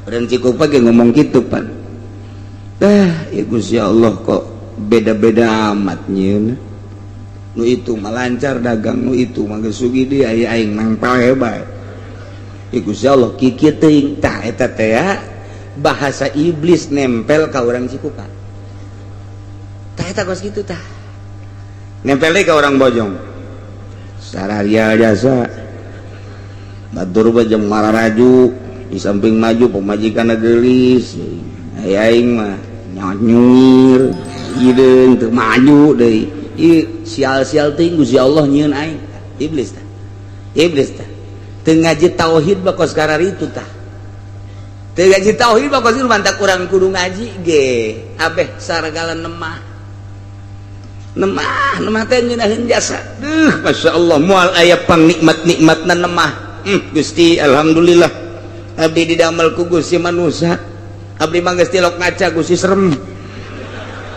Urang Cikupa ge ngomong kitu pan. Dah, ya Gusti Allah kok beda-beda amat nyieun. Nu itu mah lancar dagang, nu itu mah geus sugih deui aya aing nang pae bae. Ya Gusti Allah kikieu teuing tah eta teh ya bahasa iblis nempel ka urang Cikupa. Tah eta kos kitu tah. Nempel deui ka urang Bojong. Sararia jasa. Batur mah jeung mararaju di samping maju pamajikanna geulis. Aya aing mah nyanyir hideung teu maju deui. Ieu sial-sial teuing Gusti Allah nyieun aing. Iblis tah. Iblis tah. Teu ngaji tauhid mah kos kararitu tah. Teu ngaji tauhid mah kos kitu mantak urang kudu ngaji ge. Abeh saragala nemah. Nemah, nemah teh ngeunaheun jasa. Duh, masyaallah moal aya pangnikmat-nikmatna nemah. Gusti alhamdulillah. Abdi didamel ku Gusti manusa. Abdi mah geus tilok ngaca Gusti serem.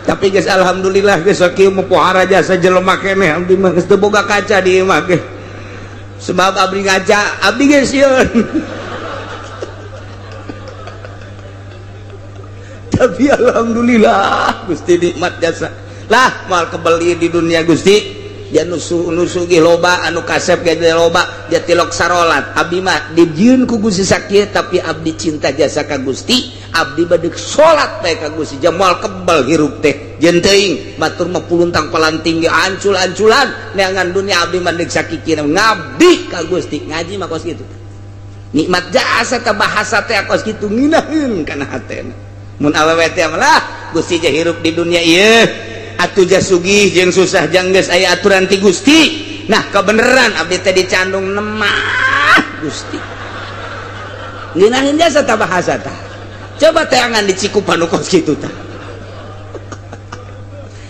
Tapi geus alhamdulillah geus sakieu mah pohara jasa jelema keneh abdi mah geus teu boga kaca di imah ge. Sebab abdi ngaca, abdi geus sieun. Tapi alhamdulillah Gusti nikmat jasa. Lah moal kebeli di dunia Gusti. Dia nusugih loba anu kasep ge loba, dia tilok sarolat. Abdi mah dijieun ku Gusti sakieu tapi abdi cinta jasa ka Gusti, abdi bade salat bae ka Gusti. Moal kebel hirup teh. Jeung teuing batur mah puluntang palanting ge ancul-anculan neangan dunia abdi mah deuk sakikina ngabdi ka Gusti. Ngaji mah kos kitu. Nikmat jasa ta bahasa teh kos kitu ngeunaheun kana hatena. Mun awewe teh mah lah Gusti je hirup di dunia ieu. Atuh sugih jeung susah jang geus aya aturan ti Gusti. Nah kebeneran abdi teh dicandung nemah Gusti. Ngeunaheun jasa ta bahasa tah. Coba teangan di Cikupa nu kos kitu tah.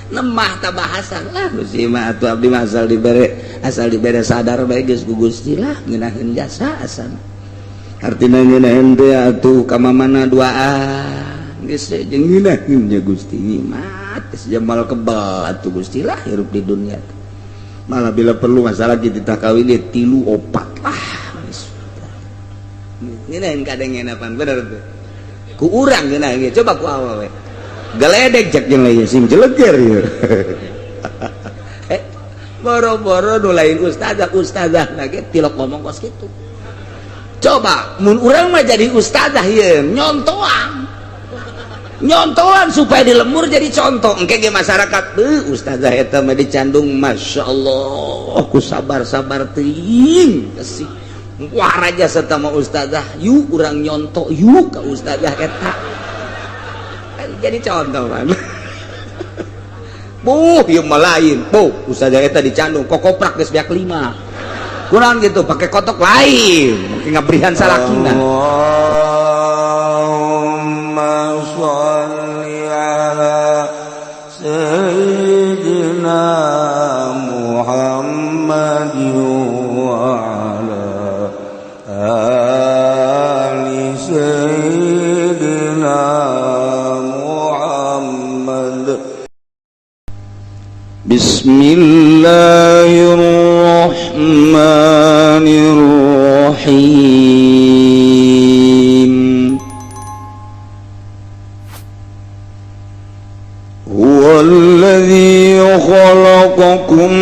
Nemah ta bahasa lah Gusti mah atuh abdi mah asal dibere sadar bae geus ku Gusti lah ngeunaheun jasa asana. Artina ngeunaheun teh atuh ka mamana duaan geus jeung ngeunaheun nya Gusti mah. Jamal kebal atuh Gusti lah hirup di dunia. Malah bila perlu masalah kita kawin dia 3 4 lah. Ngeunaheun kadang pan bener tuh. Ku urang ngeunaheun coba ku awewe. Geledek cek jeung lain sing jeleger ieu. Boro-boro nu lain ustazah ustazah lagi tilok ngomong kos kitu. Coba mun urang mah jadi ustazah ieu nyontoan. Nyontoan supaya di lemur jadi contoh engke ge masyarakat beuh ustazah eta mah dicandung masyaallah ku sabar-sabar teuing kasih wah raja serta mah ustazah yuk urang nyontok yuk ka ustazah eta kan jadi contoh kan. Buh ieu mah lain buh ustazah eta dicandung kokoprak geus beak 5 kurang gitu pakai kotok lain make ngabrihan salakina. Allahumma sholli ala sayyidina Muhammad wa ala ali sayyidina Muhammad. Bismillahirrahmanirrahim. Huwa alladhi khalaqakum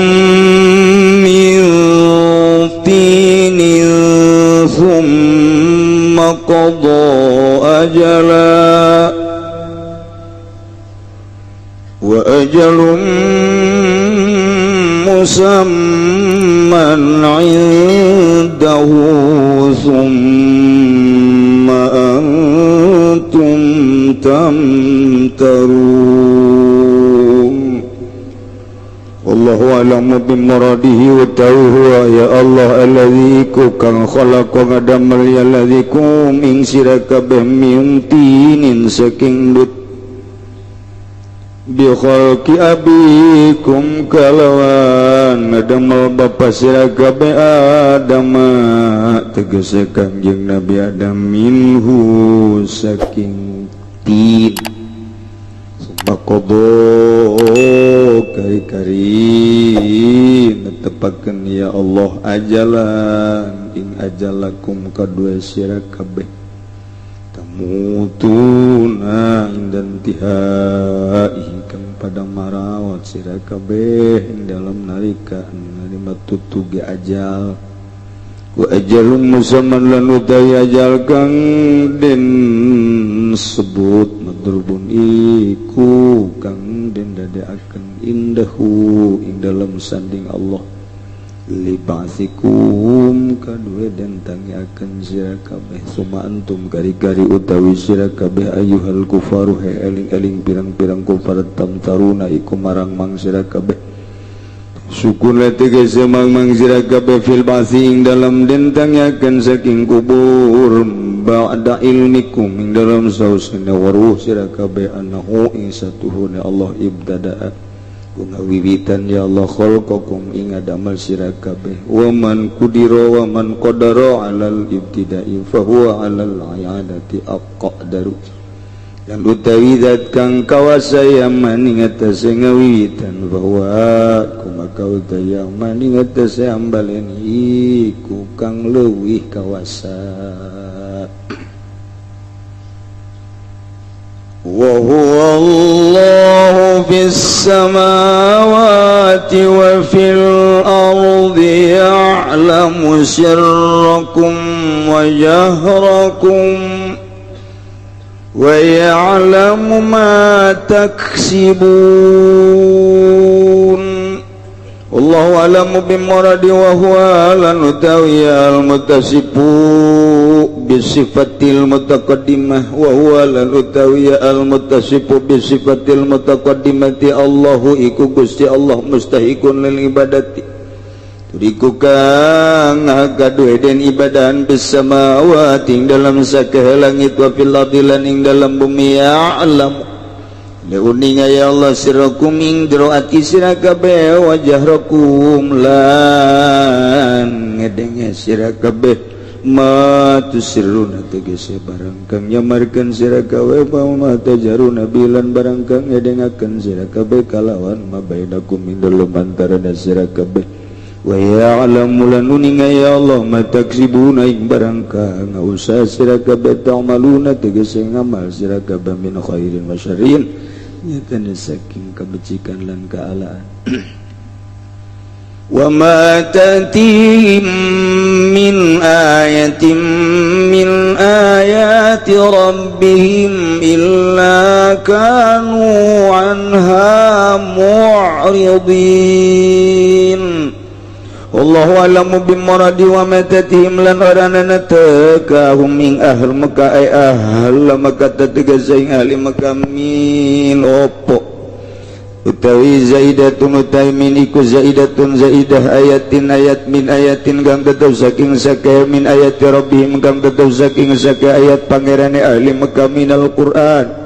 min tinin thumma qada ajala wa ajalun musamman 'indahu thumma antum tamtarun. Wallahu a'lamu bimuradihi wa ta'uhu. Ya Allah alladzi ku kang khalaqa ngadamel ya alladzi kum ing sira kabeh min tinin saking dut bi khalqi abikum kalawan ngadamel bapa sira kabeh Adam tegese Kangjeng Nabi Adam minhu saking tin Qadha kari-kari netepakeun ya Allah ajalan ing ajalakum kadua sira kabeh. Tamutuna ing tihai kang pada marawat sira kabeh ing dalam nalika narima tutuge ajal wa ajalun musamman lan utawi ajal kang den sebut madrubun iku kang den dadekaken indahu ing dalam sanding Allah libasikum kadue den tangiaken sira kabeh suma antum kari-kari utawi sira kabeh ayyuhal kufaru he eling-eling pirang-pirang kufar tamtaruna iku marang mang sira kabeh sukun tegese mang-mang sira kabeh fil ba'si ing dalam den tangiaken saking kubur ba'da ilmikum ing dalam sausna waruh sira kabeh annahu ing satuhuna Allah ibtada'a wiwitan ya Allah khalqakum ing adamal sira kabeh wa man qudira wa man qadara alal ibtida'i fa huwa alal i'adati aqdaru dan utawi zat kang kawasa yaman ing atase ngawiwitan bahwa kumaka utawi yaman ing atase ambalen iku kang leuwih kawasa. Wa huwa Allahu fis samawati wa fil ardi ya'lamu sirrakum wa jahrakum wa ya'lamu ma taksibun. Allahu a'lamu bimuradi wa huwa lan utawi al-muttasifu bisifatil mutaqaddimah wa huwa lan utawi al-muttasifu bisifatil mutaqaddimati Allahu iku Gusti Allah mustahiqun lil ibadati turiku kang gaduh den ibadahan bisamawati ing dalam sakeh langit wa fil ardi lan ing dalam bumi ya'lam leuninga ya Allah sirrakum ing jero ati sira kabeh wa jahrakum lan ngedenge sira kabeh ma tusirruna tegese barang kang nyamarkeun sira kabeh wa ma tajaruna bilan barang kang ngedengakeun sira kabeh kalawan ma bainakum ing dalem antarana sira kabeh wa ya'lamu lan uninga ya Allah ma taksibuna ing barang kang usaha sira kabeh ta'maluna tegese ngamal sira kabeh min khairin wa syarrin nyatane saking kebajikan lan kealaan. Wa ma ta'tihim min ayatin min ayati rabbihim illa kanu anha mu'ridin. Allahu a'lamu bimuradi wa ma tatihim lan oranana tekahum ing ahl Mekah ay ahl Mekah tetegese ing ahli Mekah min opo utawi zaidatun utawi min iku zaidatun zaidah ayatin ayat min ayatin kang tetep saking sake min ayati rabbihim kang tetep saking sake ayat pangerane ahli Mekah minal Quran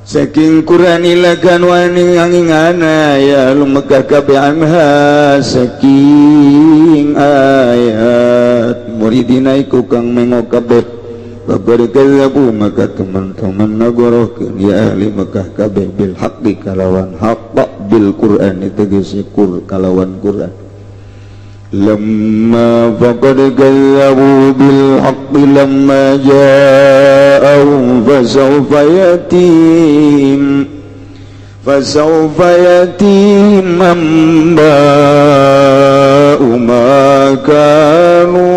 saking Quran ilakan wani angingana ya lu Mekah kabeh anha saking ayat muridina iku kang mengo kabeh babari kadzabu maka teman-teman nagorohkeun ya ahli Mekah kabeh bil haqqi kalawan haqq bil Quran tegese kur kalawan Quran lamma faqad kadzabu bil haqqi lamma ja'ahum fasawfa yatihim amba'u ma kanu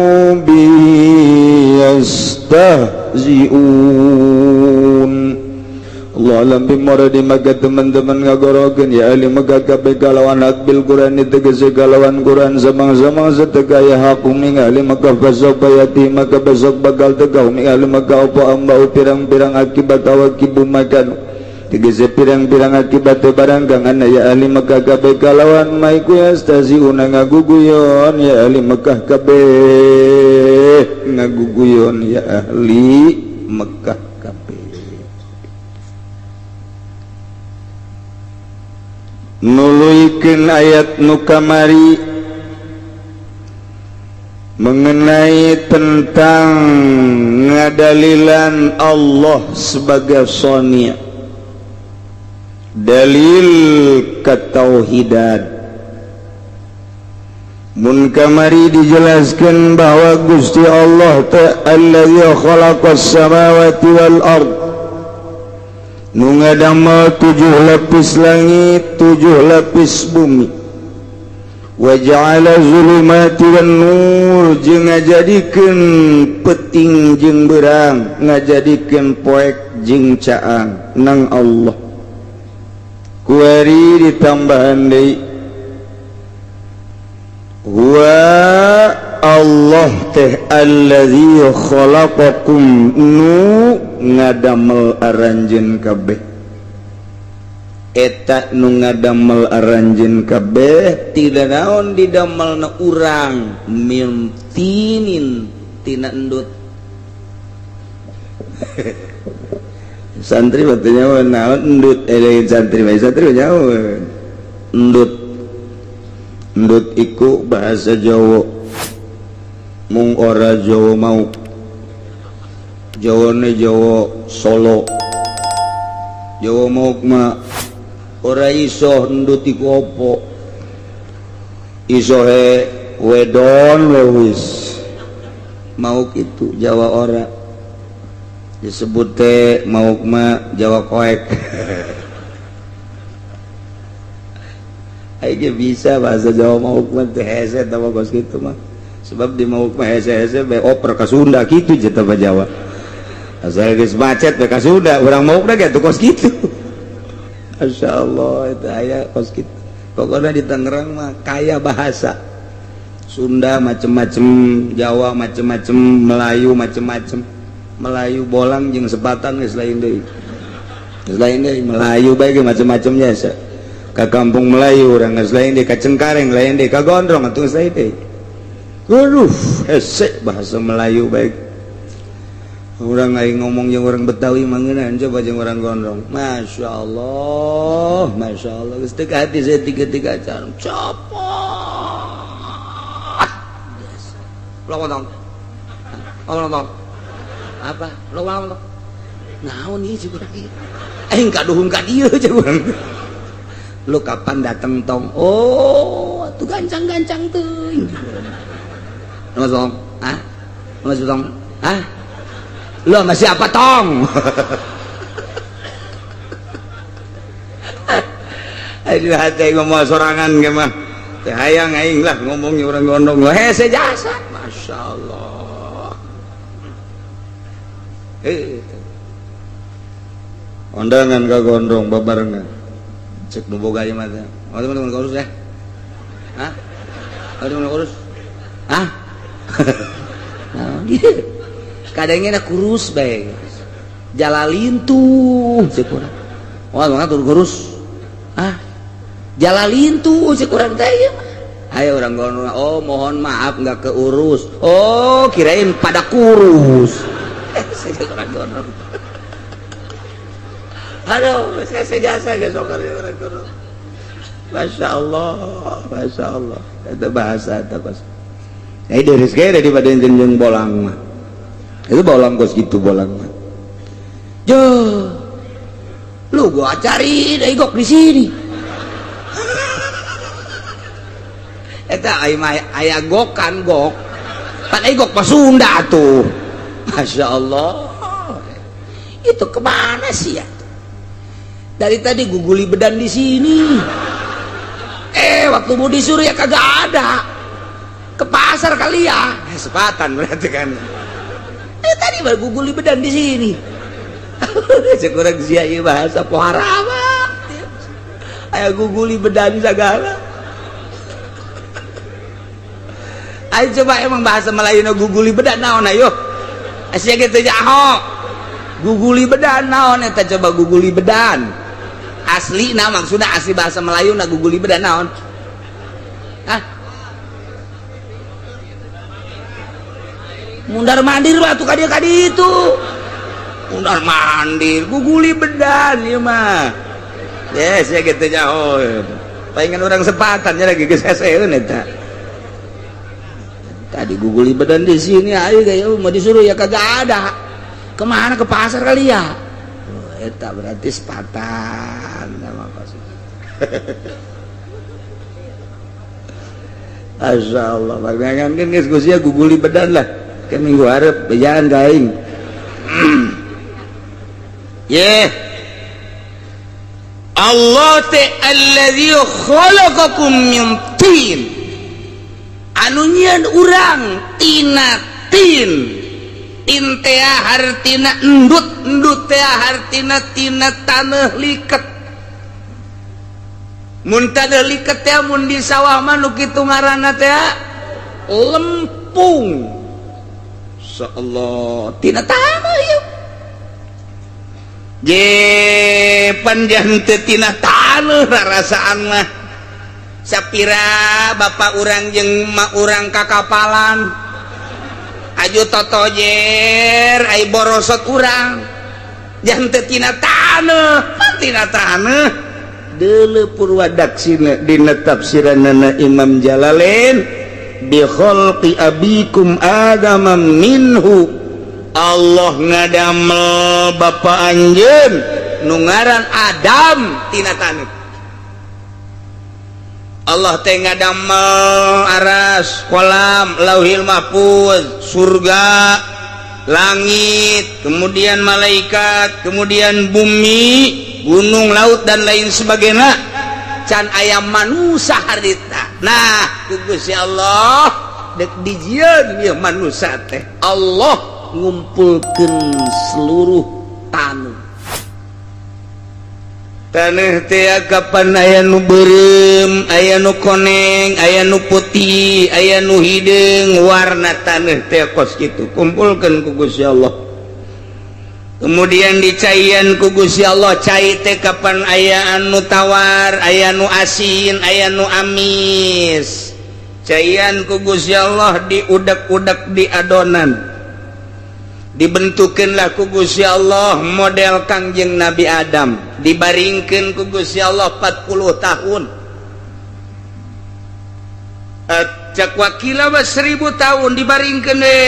bihi yastahzi'un. Allah alam bimuradi maka teman-teman ngagorokeun ya ahli Mekah kabeh kalawan hak bil Quran tegese kalawan Quran samang-samang setegaya hakum ing ahli Mekah fasawfa yati maka besok bakal tegau ing ahli Mekah apa ambau pirang-pirang akibat awakibu makan tegese pirang-pirang akibat barang kang ana ya ahli Mekah kabeh kalawan maiku yastaziuna ngaguguyon ya ahli Mekah kabeh ngaguguyon ya ahli Mekah kabeh. Nuluikeun ayat nu kamari mengenai tentang ngadalilan Allah sebagai sonia, dalil ketauhidan. Mun kamari dijelaskan bahwa Gusti Allah ta'ala allazi khalaqas samawati wal ard, nu ngadamel 7 lapis langit, 7 lapis bumi. Wa ja'ala zulumati wan nur, jeung ngajadikeun peuting jeung beurang, ngajadikeun poek jeung caang nang Allah. Kuari ditambahan deui, huwa Allah teh allazi khalaqakum, nu ngadamel aranjeun kabeh. Eta nu ngadamel aranjeun kabeh tidak naon didamelna urang min tinin tina endut. Santri waktunya naon endut, santri bae santri nyaho endut. Endut iku bahasa Jawa, mung ora Jawa mau, Jawane Jawa Solo. Jawa mau mah ora iso endut iku opo, isohe wedon wis mau kitu Jawa ora disebut teh mau mah Jawa koek. Aing bisa bahasa Jawa mauk mah teh hese tah kos kitu mah. Sebab di mauk mah hese-hese bae oper ka Sunda kitu je tah Jawa. Asal geus macet bae ka Sunda, urang maukna ge tuh kos kitu. Masyaallah eta aya kos kitu. Pokona di Tangerang mah kaya bahasa. Sunda macem-macem, Jawa macem-macem, Melayu macem-macem. Melayu bolang jeung sepatan geus lain deui. Geus lain deui Melayu bae ge macem-macemnya asa. Ka kampung Melayu urang geus lain deui, ka Cengkareng lain deui, ka Gondrong atuh geus lain deui. Aduh, hese bahasa Melayu baik. Urang aing ngomong jeung urang Betawi mah ngeunaheun coba jeung urang Gondrong. Masya Allah, Masya Allah. Geus teu ka hati saya tiga-tiga acara. Copot. Lo ngomong. Lo ngomong. Apa? Lo ngomong. Naon ieu jeung urang ieu? Aing kaduhung ka dieu jeung urang. Lu kapan dateng tong? Oh, tuh gancang-gancang teuing. Mas tong, ah? Mas tong, ah? Lu sama siapa tong? Aduh hati ngomong sorangan ge mah. Teh hayang aing lah ngomongnya urang gondong. Hese jasa. Masya Allah. Undangan ka gondrong babarengan. Cek nu boga ieu mah teh. Oh, teman-teman kurus ya. Hah? Oh, teman kurus. Hah? Nah, gitu. Kadangnya kurus bae. Jalalin tuh cek urang. Oh, ngatur kurus. Ah. Jalalin tuh cek urang teh ieu mah. Ayo orang gondrong, oh mohon maaf nggak keurus. Oh, kirain pada kurus. Saya orang gondrong. Aduh, saya jasa geus orang gondrong. Masya Allah, Masya Allah. Itu bahasa itu kos. Ini dari sekali daripada yang bolang mah. Itu bolang kos gitu bolang mah. Jo, lu gua cari dari gok di sini. Eta aya gokan gok. Pan ai gok mah Sunda tuh. Masya Allah. Itu kemana sih ya? Dari tadi guguli bedan di sini. Waktu mau disuruh ya kagak ada. Ke pasar kali ya. Sepatan berarti kan. Tadi baru guguli bedan di sini. Sekurang sia ieu bahasa pohara mah. Aya guguli bedan segala. Ayo coba emang bahasa Melayu no guguli bedan naon ayo. Asia gitu jaho. Guguli bedan naon eta coba guguli bedan. Asli nah maksudnya asli bahasa Melayu na guguli bedan naon. Hah? Mundar mandir batu kadi-kadi itu. Mundar mandir guguli bedan ieu mah. Yes, ya gitu jaho. Palingan orang sepatan nya lagi geus heseun eta. Tadi guguli badan di sini, ayo gaya mau disuruh ya kagak ada. Kemana ke pasar kali ya? Oh, eta berarti sepatan sama pas. Masyaallah bagangan kan geus Gusti guguli bedan lah ke minggu hareup bejaan ka aing. Ye Allah teh allazi khalaqakum min tin anu nyieun urang tina tin tin teh hartina endut endut teh hartina tina taneuh liket mun taneuh liket teh mun di sawah mah nu kitu ngaranna teh lempung. Insyaallah tina taneuh ieu je panjang teu tina taneuh rarasaan mah sapira bapak urang jeung mak urang kakapalan aju totojer ai borosot urang jangan teu tina taneuh pan tina taneuh deuleu purwadaksina dina tafsiranana Imam Jalalain bi khalqi abikum adama minhu. Allah ngadamel bapa anjeun nu ngaran Adam tina taneuh. Allah teh ngadamel aras, kolam, lauhil mahfuz, surga, langit, kemudian malaikat, kemudian bumi, gunung, laut dan lain sebagainya. Can aya manusa harita. Nah, ku Gusti Allah dek dijieun ieu manusa teh. Allah ngumpulkeun seluruh taneuh. Taneuh teh kapan aya nu beureum, aya nu koneng, aya nu putih, aya nu hideung, warna taneuh teh kos kitu. Kumpulkeun ku Gusti Allah. Kemudian dicaian ku Gusti Allah, cai teh kapan aya anu tawar, aya nu asin, aya nu amis. Caian ku Gusti Allah diudak-udak di adonan. Dibentukeunlah ku Gusti Allah model Kangjeng Nabi Adam, dibaringkeun ku Gusti Allah 40 tahun. Cak wakila mah 1000 tahun dibaringkeun we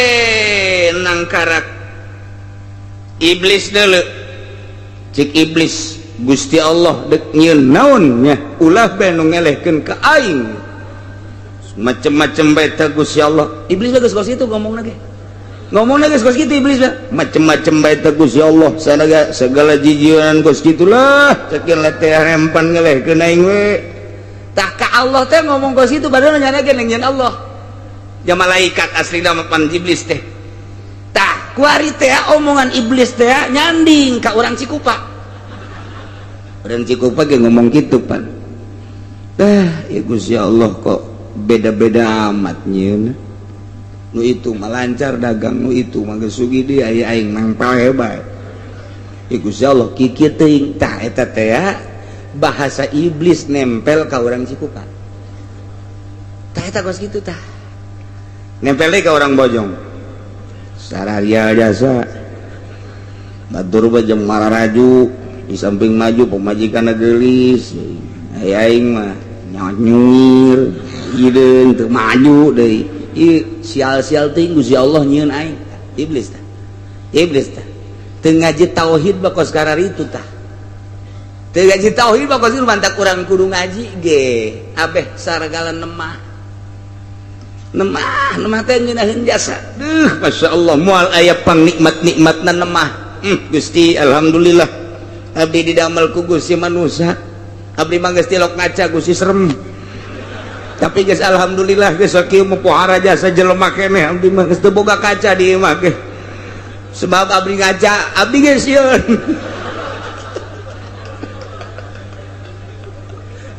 nangkarak. Iblis deuleu. Cik iblis Gusti Allah dek nyieun naon nya ulah bae nu ngelehkeun ka aing. Macem-macem bae teh Gusti Allah. Iblis geus kos kitu ngomongna ge. Ngomongna geus kos kitu iblis mah. Macem-macem bae teh Gusti Allah. Sanaga segala jijieunan kos kitulah. Cekin teh rempan ngelehkeun aing we. Tah ka Allah teh ngomong kos kitu padahal nyana ge nyieun Allah. Ja malaikat aslina mah pan iblis teh. Tah kuari teh omongan iblis teh nyanding ka urang Cikupa. Urang Cikupa ge ngomong kitu pan. Tah ya Gusti Allah kok beda-beda amat nyieun. Nu itu mah lancar dagang, nu itu mah geus sugih deui aya aing nangpal bae. Ya Gusti Allah kikieu teuing. Tah eta teh bahasa iblis nempel ka urang Cikupa. Tah eta kos kitu tah. Nempel deui ka urang Bojong. Sararia jasa. Batur bae jeung mararaju di samping maju pamajikanna geulis. Aya aing mah nyanyir, hideung teu maju deui. Ieu sial-sial teuing Gusti Allah nyieun aing. Iblis tah. Iblis tah. Teu ngaji tauhid mah kos kararitu tah. Teu ngaji tauhid mah kos mantak urang kudu ngaji ge. Abeh saragala nemah. Nemah, nemah teh ngeunaheun jasa. Duh, masyaallah moal aya pangnikmat-nikmatna nemah. Gusti alhamdulillah. Abdi didamel ku Gusti manusa. Abdi mah geus tilok ngaca Gusti serem. Tapi geus alhamdulillah geus kieu mah pohara jasa jelema keneh abdi mah geus teu boga kaca di imah ge. Sebab abdi ngaca, abdi geus sieun.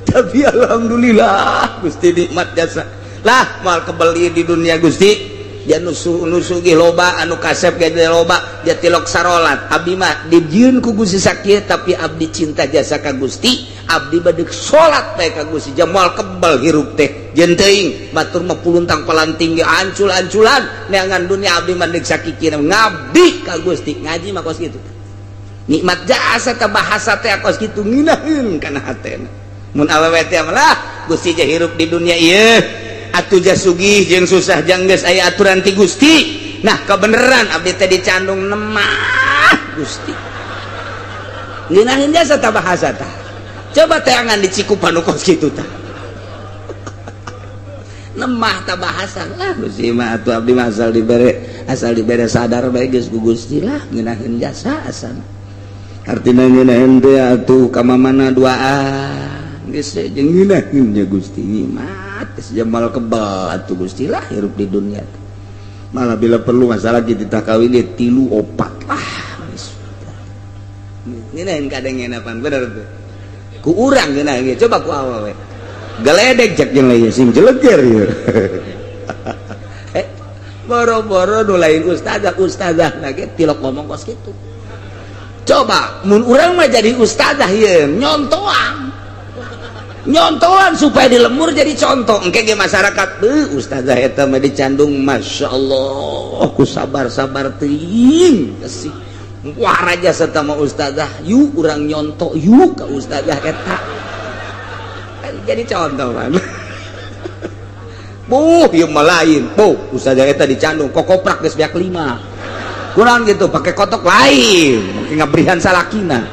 Tapi alhamdulillah Gusti nikmat jasa. Lah moal kebeli di dunia Gusti. Dia nusugih loba anu kasep ge loba dia tilok sarolat. Abdi mah dijieun ku Gusti sakieu tapi abdi cinta jasa ka Gusti. Abdi badeg salat bae ka Gusti moal kebel hirup teh. Jeung teuing batur mah puluntang palanting ge ancul-anculan neangan dunia abdi mah deuk sakikina ngabdi ka Gusti. Ngaji mah kos kitu. Nikmat jasa teh bahasa teh kos kitu ngeunaheun kana hatena. Mun awewe teh lah Gusti je hirup di dunia ieu. Atuh jasugih jeung susah jang geus aya aturan ti Gusti. Nah kebeneran abdi teh dicandung nemah Gusti. Ngeunaheun jasa tah bahasa tah. Coba teangan di Cikupa nu kos kitu tah. Lemah tak bahasa lah Gusti mah atuh abdi mah asal dibere sadar bae geus ku Gusti lah, ngeunaheun jasa asal. Artina ngeunaheun teh atuh ka mamana duaan geus jeung ngeunaheun nya Gusti nyimat geus jamal kebal atuh Gusti lah hirup di dunia. Malah bila perlu masalah kita kawin dia tilu opat lah. Ngeunaheun kadang ngenapan bener tuh. Ku urang ngeunaheun, coba ku awewe. Geledek cek jeung lain sing jeleger ieu. Boro-boro nu lain ustazah, ustazah lagi tilok ngomong kos kitu. Coba mun urang mah jadi ustazah ieu nyontoan. Nyontoan supaya di lembur jadi contoh. Engke ge masyarakat, beuh ustazah eta mah dicandung masyaallah ku sabar-sabar teuing kasih. Wah raja serta mah ustazah, yuk urang nyontok yuk ka ustazah eta. Jadi contoh kan. Buh, ieu mah lain. Buh, ustazah eta dicandung kokoprak geus beak lima. Kurang gitu, pakai kotok lain, pakai ngabrihan salakina.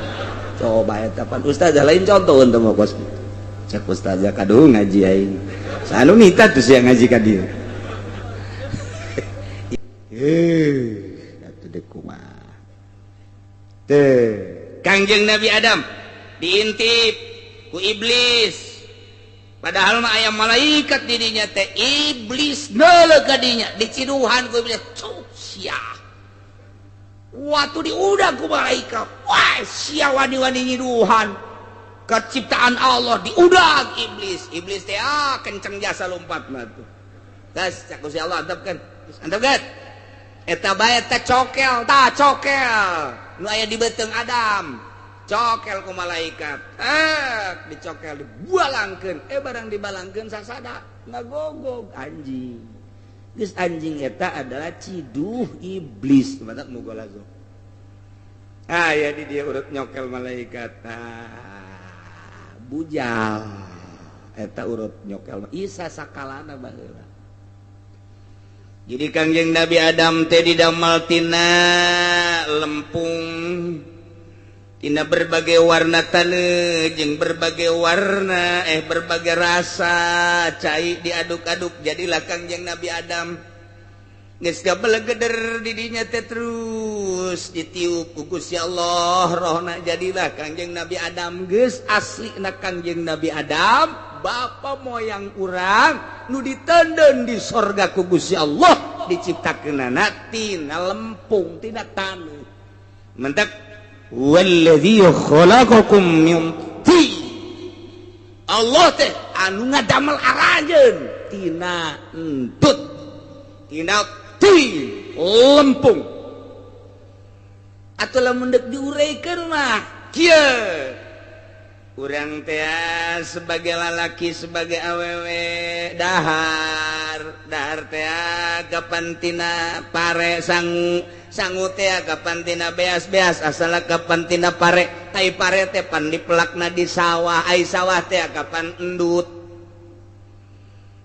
Coba eta pan ustazah lain contoh untuk mah kos. Cek ustazah kaduh ngaji aing. Sanu nita tuh sia ngaji ka dieu. Atuh deuk kumaha. Teh, Kangjeng Nabi Adam diintip ku iblis. Padahal mah aya malaikat didinya teh, iblis neuleuh ka dinya diciduhan ku iblis, cuk sia. Waktu diudag ku malaikat, wah sia wani-wani nyiduhan keciptaan Allah, diudag iblis. Iblis teh ah kenceng jasa lompat mah tuh. Gas cak Gusti Allah antepkeun. Antepkeun. Eta bae teh cokel, tah cokel. Nu aya di beuteung Adam. Cokel ku malaikat, dicokel dibalangkeun, barang dibalangkeun sasada ngagogog anjing. Geus anjing eta adalah ciduh iblis, matak mugolazo. Ah ya di dia urut nyokel malaikat. Ah, bujal eta urut nyokel isa sakalana baheula. Jadi Kangjeng Nabi Adam teh didamel tina lempung, tina berbagai warna taneuh jeung berbagai warna berbagai rasa cai diaduk-aduk jadilah Kangjeng Nabi Adam. Geus gabelegeder di dinya teh terus ditiup ku Gusti Allah rohna jadilah Kangjeng Nabi Adam. Geus aslina Kangjeng Nabi Adam bapa moyang urang nu ditenden di sorga ku Gusti Allah diciptakeunana tina lempung tina taneuh. Mentak walladzi khalaqakum min tin. Allah teh anu ngadamel aranjeun tina entut, tina tin lempung. Atuh lamun deuk diureikeun mah kieu. Urang teh sebagai lalaki sebagai awewe dahar, dahar teh kapan tina pare sangu, sangu teh kapan tina beas-beas asal kapan tina pare, tai pare teh pan dipelakna di sawah, ai sawah teh kapan endut.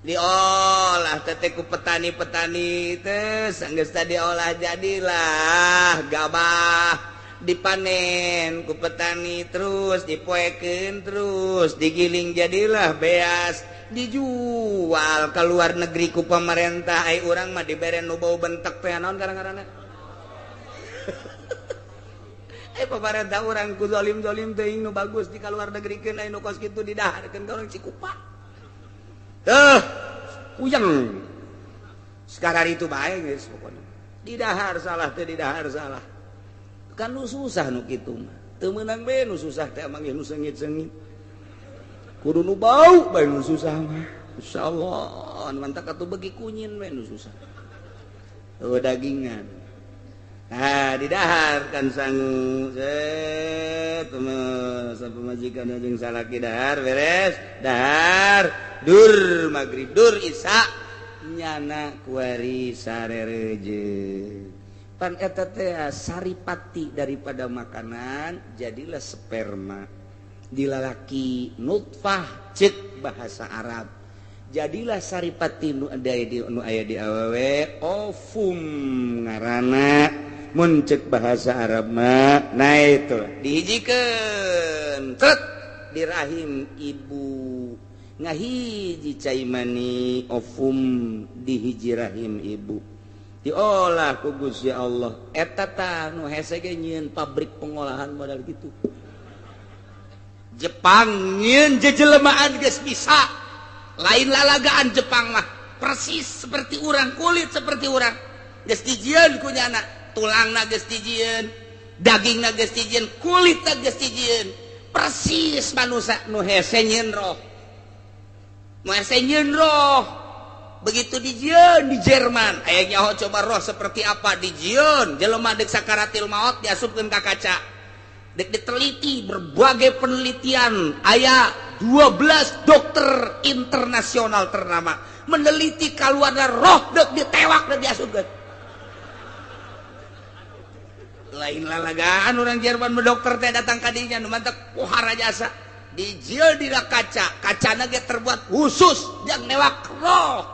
Diolah teh ku petani-petani teh sanggeus tadi diolah jadilah gabah. Dipanen ku petani terus dipoekeun terus digiling jadilah beas dijual ke luar negeri ku pemerintah. Ai urang mah dibere nu bau bentek teh naon karang-karana. Pemerintah urang ku zalim-zalim teuing nu bagus di kaluar negerikeun, ai nu kos kitu didaharkeun ka urang Cikupa. Teuh, puyeng. Sekarang itu bae geus pokona. Didahar salah teh didahar salah. Kan nu susah nu kitu mah. Teu meunang bae nu susah teh emang nu seungit-seungit. Kudu nu bau bae nu susah mah. Insyaallah mantak atuh beuki kunyin bae nu susah. Eueuh dagingan. Ah didahar kan sangu set pemajikan jeung salaki dahar beres dahar dur magrib dur isya nyana kuari sarereje. Pan eta teh saripati daripada makanan jadilah sperma dilalaki nutfah cek bahasa Arab. Jadilah saripati nu aya di nu aya di awewe ovum ngaranna mun cek bahasa Arab mah. Nah itu dihijikeun tret di rahim ibu. Ngahiji cai mani ovum di hiji rahim ibu. Diolah ku Gusti Allah. Eta tah nu hese ge nyieun pabrik pengolahan modal gitu. Jepang nyieun jejelemaan geus bisa. Lain lalagaan Jepang mah persis seperti urang, kulit seperti urang. Geus dijieun ku nyana, tulangna geus dijieun, dagingna geus dijieun, kulitna geus dijieun. Persis manusia nu hese nyieun roh. Nu hese nyieun roh. Begitu dijieun di Jerman, aya nyaho coba roh seperti apa dijieun, jelema deuk sakaratil maot diasupkeun ka kaca. Dek diteliti berbagai penelitian, aya 12 dokter internasional ternama meneliti kaluarna roh dek ditewak dek diasupkeun. Lain lalagaan orang Jerman dokter teh datang ka dinya nu mantak pohara jasa dijieun dina kaca, kacana ge terbuat khusus jang newak roh.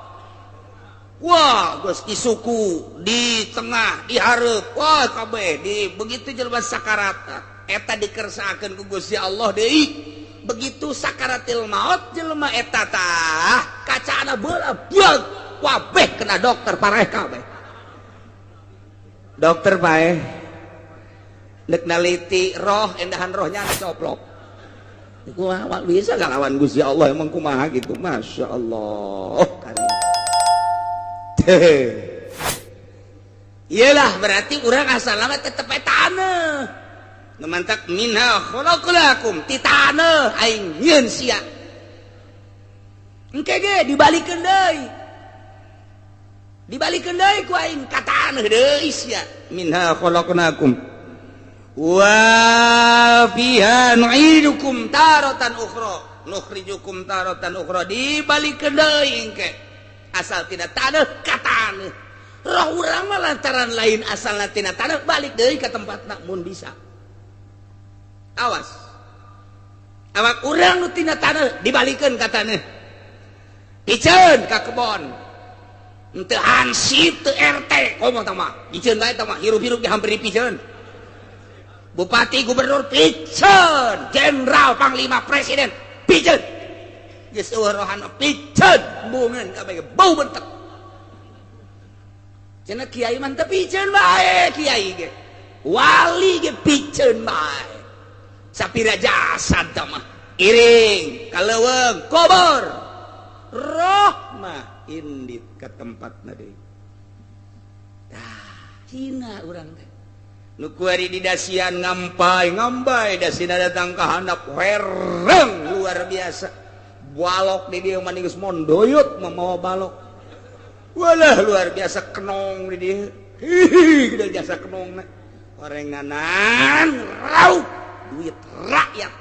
Wah, geus di suku, di tengah, di hareup, wah kabeh di begitu jelema sakarat eta dikersakeun ku Gusti Allah deui. Begitu sakaratil maut jelema eta tah kacana beula buang wabeh kena dokter pareh kabeh. Dokter paeh nek naliti roh endahan rohnya coplok. Kumaha bisa ngalawan Gusti Allah emang kumaha gitu. Masya Allah. Karim. Iyalah berarti urang asal lama tetep taneuh. Nu mantak minha khalaqnakum ti taneuh aing nyieun sia. Engke ge dibalikeun deui. Dibalikeun deui ku aing ka taneuh deui sia. Minha khalaqnakum wa fiha nu'idukum taratan ukhra nukhrijukum taratan ukhra dibalikeun deui engke. Asal tina taneuh ka taneuh. Roh urang mah lantaran lain asalna tina taneuh balik deui ka tempatna mun bisa. Awas. Awak urang nu tina taneuh dibalikeun ka taneuh. Piceun ka kebon. Henteu hansip teu RT komo tah mah. Piceun bae tah mah hirup-hirup ge hampir dipiceun. Bupati, gubernur piceun, jenderal, panglima, presiden piceun. Geus eueuh rohana piceun, bungeun kabeh bau bentek. Cenah kiai mah teu piceun bae kiai ge. Wali ge piceun bae. Sapira jasad tah mah iring ka leuweung kubur. Roh mah indit ka tempatna deui. Tah, hina urang teh. Nu kuari di dasian ngampai ngambai dasina datang ka handap wereng luar biasa. Balok di dieu mah geus mondoyot mamawa balok. Walah luar biasa kenong di dieu. Hihi gede jasa kenongna. Orenganan raup duit rakyat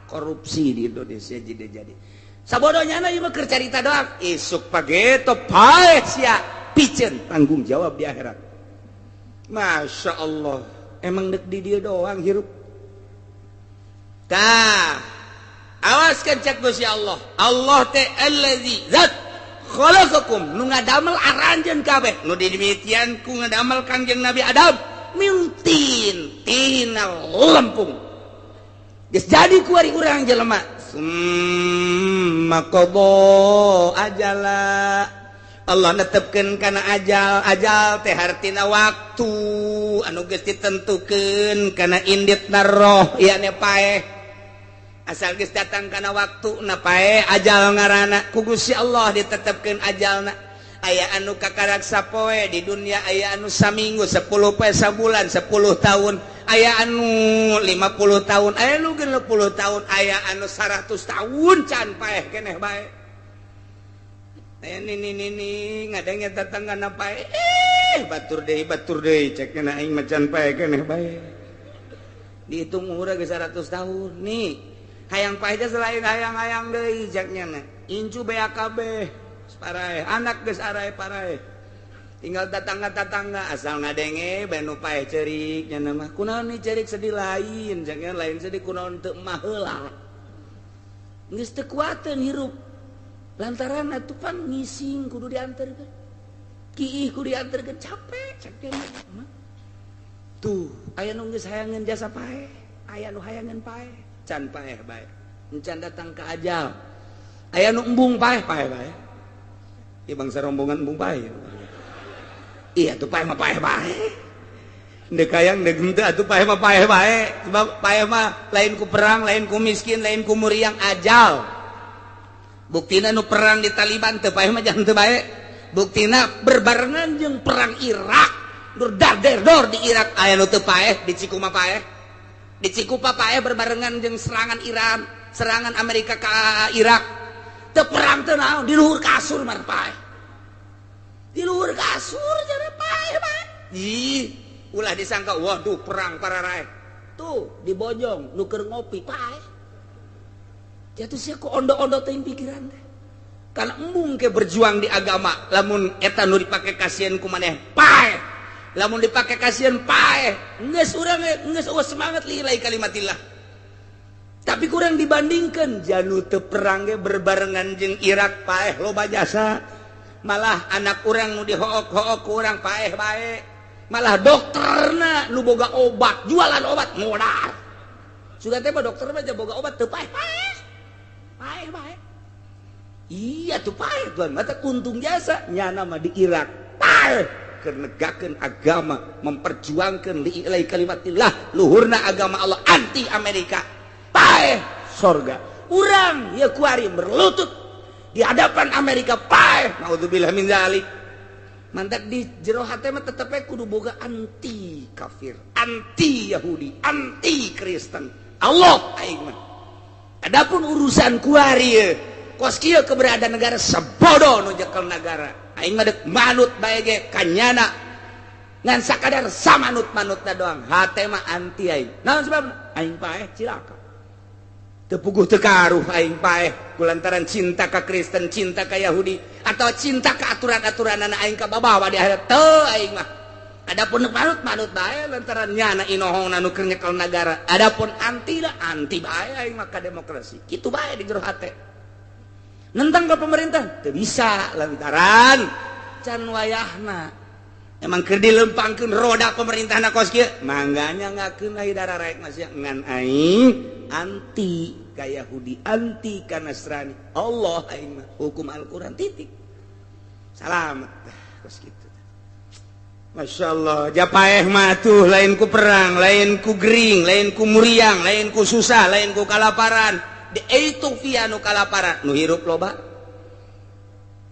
korupsi di Indonesia jadi. Sabodonya na ieu mah keur carita doang. Isuk pageto paeh sia piceun tanggung jawab di akhirat. Masya Allah. Emang dek di dia doang hirup. Tah, awas kan cek Gusti Allah. Allah teh allazi zat khalaqakum nu ngadamel aranjeun kabeh. Nu didemikian ku ngadamel Kangjeng Nabi Adam min tin tina lempung. Geus jadi ku ari urang jelema. Summa qada ajala. Allah netepkeun kana ajal, ajal teh hartina waktu anu geus ditentukeun kana inditna roh ieu paeh. Asal geus datang kana waktuna paeh ajal ngaranna ku Gusti Allah ditetepkeun ajalna. Aya anu kakarak sapoe di dunia, aya anu saminggu, 10 poe sabulan, 10 tahun, aya anu 50 tahun, aya anu 60 tahun, aya anu 100 tahun can paeh keneh bae. Aya nini ngadenge datang kana paeh, batur deui cek na aing mah can paeh keneh bae. Dihitung umurna geus 100 tahun nih. Hayang paeh teh selain hayang-hayang deui cek nya na. Incu BAKB paraeh, anak geus arae paraeh. Tinggal tetangga-tetangga asal ngadenge bae nu paeh ceurik nya mah. Kunaon nih ceurik sedih lain, jangan lain sedih kunaon teu mah heula. Geus teu kuateun hirup. Lantaran atuh pan ngising kudu dianterkeun. Kiih kudu dianterkeun capek cek mah. Tuh, aya nu geus hayangeun jasa paeh, aya nu hayangeun paeh, can paeh bae. Encan datang ke ajal. Aya nu embung paeh paeh bae. Ieu bangsa rombongan embung paeh. Iya tuh paeh mah paeh bae. Ndek hayang ndek henteu atuh paeh mah paeh bae. Sebab paeh mah lain ku perang, lain ku miskin, lain ku muriang ajal. Buktina nu perang di Taliban teu paeh mah jangan teu bae. Buktina berbarengan jeung perang Irak. Dur dar der dor di Irak aya nu teu paeh, di Cikuma paeh. Di Cikupa paeh berbarengan jeung serangan Iran, serangan Amerika ka Irak. Teu perang teu naon, di luhur kasur mah paeh. Di luhur kasur jadi paeh bae. Ih, ulah disangka waduh perang pararaeh. Tuh di Bojong nu keur ngopi paeh. Jatuh sia ku ondo-ondo teuing pikiran teh. Kana embung ke berjuang di agama, lamun eta nu dipake kasieun ku maneh paeh. Lamun dipake kasieun paeh, geus urang geus eueuh semangat lillahi kalimatillah. Tapi kurang dibandingkan janu teu perang ge berbarengan jeung Irak paeh loba jasa. Malah anak urang nu dihook-hook ku urang paeh bae. Malah dokterna nu boga obat, jualan obat modar. Sudah teh mah dokter mah boga obat teu paeh paeh. Paeh bae. Iya tuh paeh tuan, mata untung jasa nyana mah di Irak. Paeh keur negakeun agama, memperjuangkeun lillahi kalimatillah, luhurna agama Allah anti Amerika. Paeh sorga. Urang ya kuari berlutut di hadapan Amerika paeh. Naudzubillah min zalik. Mantak di jero hate mah tetep we kudu boga anti kafir, anti Yahudi, anti Kristen. Allah aing mah. Adapun urusan kuari ye, kos kieu keberadaan negara sebodoh nu jekel negara. Aing mah deuk manut bae ge kanyana. Ngan sakadar samanut-manutna doang. Hate mah anti aing. Naon sebabna? Aing paeh cilaka. Teu puguh teu karuh aing paeh kulantaran cinta ka Kristen, cinta ka Yahudi atau cinta ka aturan-aturanana aing ka babawa di akhirat teu aing mah. Adapun manut-manut bae lantaran nyana inohongna nu keur nyekel nagara. Adapun anti lah anti bae aing mah ka demokrasi. Kitu bae di jero hate. Nentang ka pemerintah teu bisa lantaran can wayahna. Emang keur dilempangkeun roda pemerintahna kos kieu, mangganya ngakeun ai dararaek masih ngan aing anti ka Yahudi, anti ka Nasrani. Allah aing mah hukum Al-Qur'an titik. Salamet kos kitu. Masya Allah, japaeh mah tuh lain ku perang, lain ku gering, lain ku muriang, lain ku susah, lain ku kalaparan. Di Ethiopia nu kalaparan, nu hirup loba.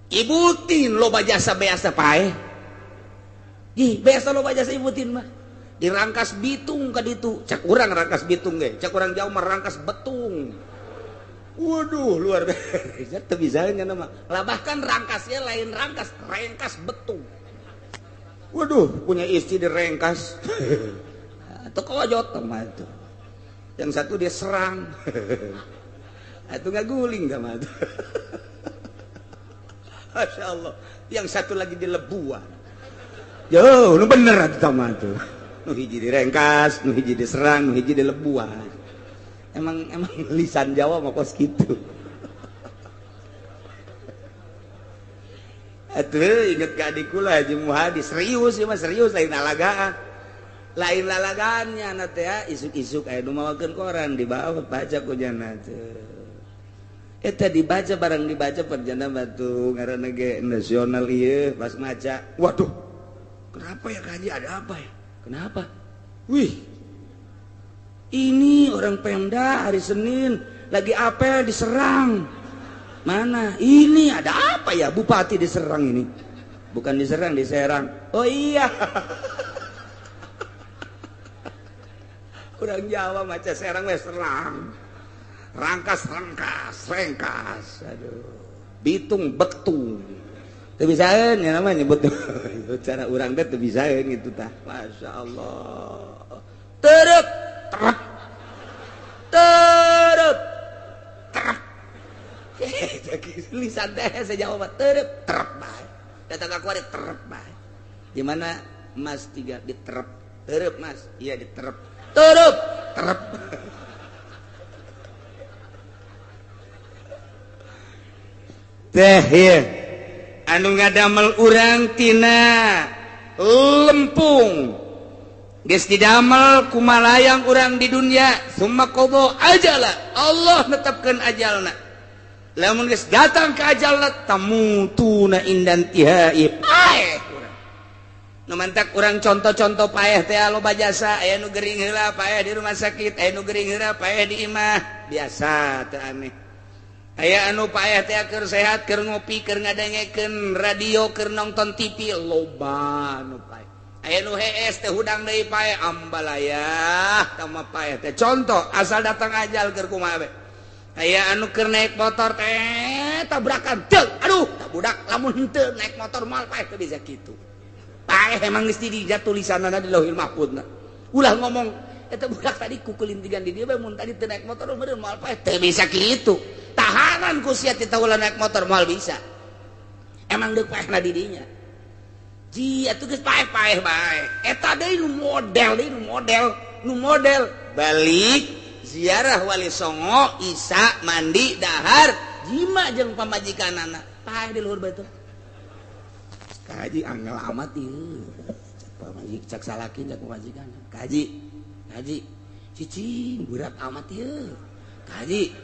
Ibutin loba jasa beasa paeh. Ih, biasa loba jasa ibutin mah. Dirangkas bitung ka ditu. Cak urang rangkas bitung ge, cak urang jauh mah rangkas betung. Waduh, luar biasa. Teu bisa nya mah. Lah bahkan rangkasnya lain rangkas, rengkas betung. Waduh, punya istri direngkas. Atau kojot mah itu. Yang satu dia serang. Itu ngaguling sama itu. Masya Allah. Yang satu lagi dilebuan. Yo, nu bener atuh sama tuh. Nu hiji direngkas, nu hiji diserang, nu hiji dilebuan. Emang emang lisan Jawa mah kos kitu. Atuh inget ka adik kula Haji Muhadi serius ieu mah serius lain lalagaan. Lain lalagaannya na teh isuk-isuk aya nu mawakeun koran dibawa baca ku jana teh. Eta dibaca barang dibaca perjana batu ngaranna ge nasional ieu pas maca. Waduh. Kenapa ya Kak Haji, ada apa ya? Kenapa? Wih. Ini orang Pemda hari Senin lagi apel diserang. Mana? Ini ada apa ya? Bupati diserang ini. Bukan diserang, diserang. Oh iya. Orang Jawa maca serang wes serang. Rangkas, rangkas, rengkas. Aduh. Bitung, betung. Teu bisaeun ya namanya nyebut cara urang teh teu bisaeun gitu tah. Masya Allah. Terep, terep. Terep. Terep. Lisan teh saya jawab terep, terep bae. Datang ka kuari terep bae. Di mana Mas tiga diterep. Terep Mas. Iya diterep. Terep, terep. Teh ieu anu ngadamel urang tina lempung geus didamel kumalayang urang di dunia summa qada ajala Allah netepkeun ajalna Lamun geus datang ka ajal tamutuna indan tihai paeh urang. Nu mantak urang contoh-contoh paeh teh loba jasa, aya nu gering heula paeh di rumah sakit, aya nu gering heula paeh di imah, biasa teu aneh. Aya anu paeh teh keur sehat, keur ngopi, keur ngadengekeun radio, keur nonton TV, loba nu paeh. Aya nu hees teh hudang deui paeh, ambalayah tama paeh teh. Contoh asal datang ajal keur kumaha we. Aya anu keur naik motor teh tabrakan teu, aduh tak budak lamun henteu naik motor moal paeh teu bisa kitu. Paeh emang geus dijat tulisanna di Lauhil Mahfuzna. Ulah ngomong eta budak tadi kukulintigan di dieu bae mun tadi teu naik motor meureun moal paeh teu bisa kitu. Tahanan ku sia teh ulah naik motor moal bisa. Emang deuk paehna di dinya. Ji atuh geus paeh-paeh bae. Eta deui nu model deui nu model balik ziarah Wali Songo, Isa mandi dahar jima jeung pamajikanana paeh di luhur batu. Kaji angel amat ieu. Cak pamajik cak salaki cak pamajikan. Kaji kaji cicing berat amat ieu. Kaji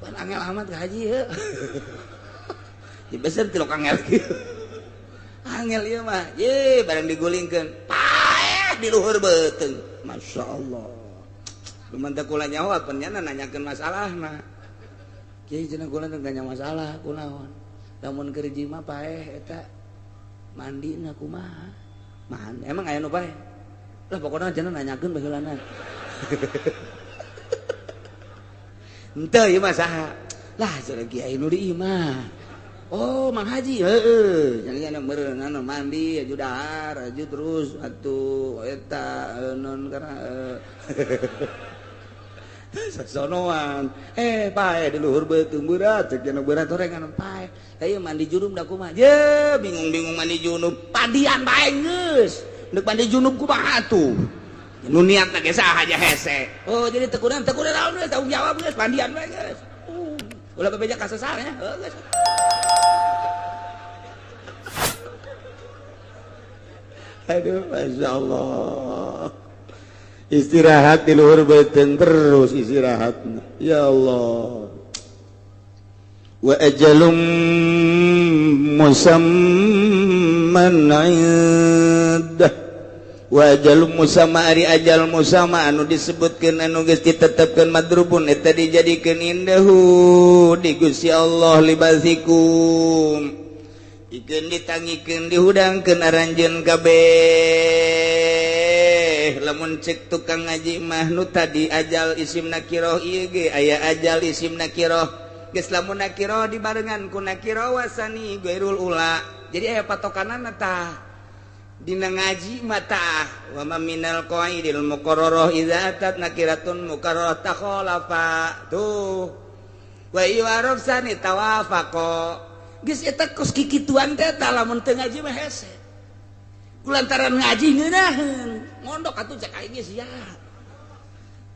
pan angel amat kaji ieu. Di beser tilok angel kieu. Angel ieu mah ye barang digulingkeun paeh di luhur beuteung. Masya Allah. Lumantak kula nyaho penyana nanyakeun masalahna. Kiai cenah kula teh nanya masalah kunaon. Lamun keur jima paeh eta mandina kumaha? Mandi emang aya nu paeh? Lah pokona cenah nanyakeun baheulana. Henteu ieu mah saha? Lah cenah kiai nu di imah. Oh, Mang Haji, heeh. Jangan meureun anu mandi aju dahar, aju terus atuh eta non karena sasonoan. Paeh di luhur beuteung berat, cek cenah berat horengan paeh. Ieu mandi junub da kumaha? Ye, bingung-bingung mandi junub. Padian bae geus. Deuk mandi junub kumaha atuh? Nu niatna ge saha aja hese. Oh, jadi teu kunaon naon geus tanggung jawab geus pandian bae geus. Ulah bebeja ka sesar nya. Heuh geus. Aduh, Masya Allah. Istirahat di luhur beuteung terus istirahat. Ya Allah. Wa ajalum musamman indah. Wa ajalum musamma ari ajal musamma anu disebutkeun anu geus ditetepkeun madrubun eta dijadikeun indahu di Gusti Allah libasikum. Ikeun ditangikeun dihudangkeun aranjeun kabeh. Lamun cek tukang ngaji mah nu tadi ajal isim nakiroh ieu ge aya ajal isim nakiroh. Geus lamun nakiroh dibarengan ku nakiroh wasani ghairul ula. Jadi aya patokanana tah. Dina ngaji mah tah wa ma minal qaidil muqarrarah idza atat nakiratun muqarrarah takhalafa. Tuh. Wa yu'arafsani tawafaqa. Geus eta kos kikituan teh tah lamun teu ngaji mah hese. Kulantaran ngaji ngeunaheun, ngondok atuh cek aing ge sia.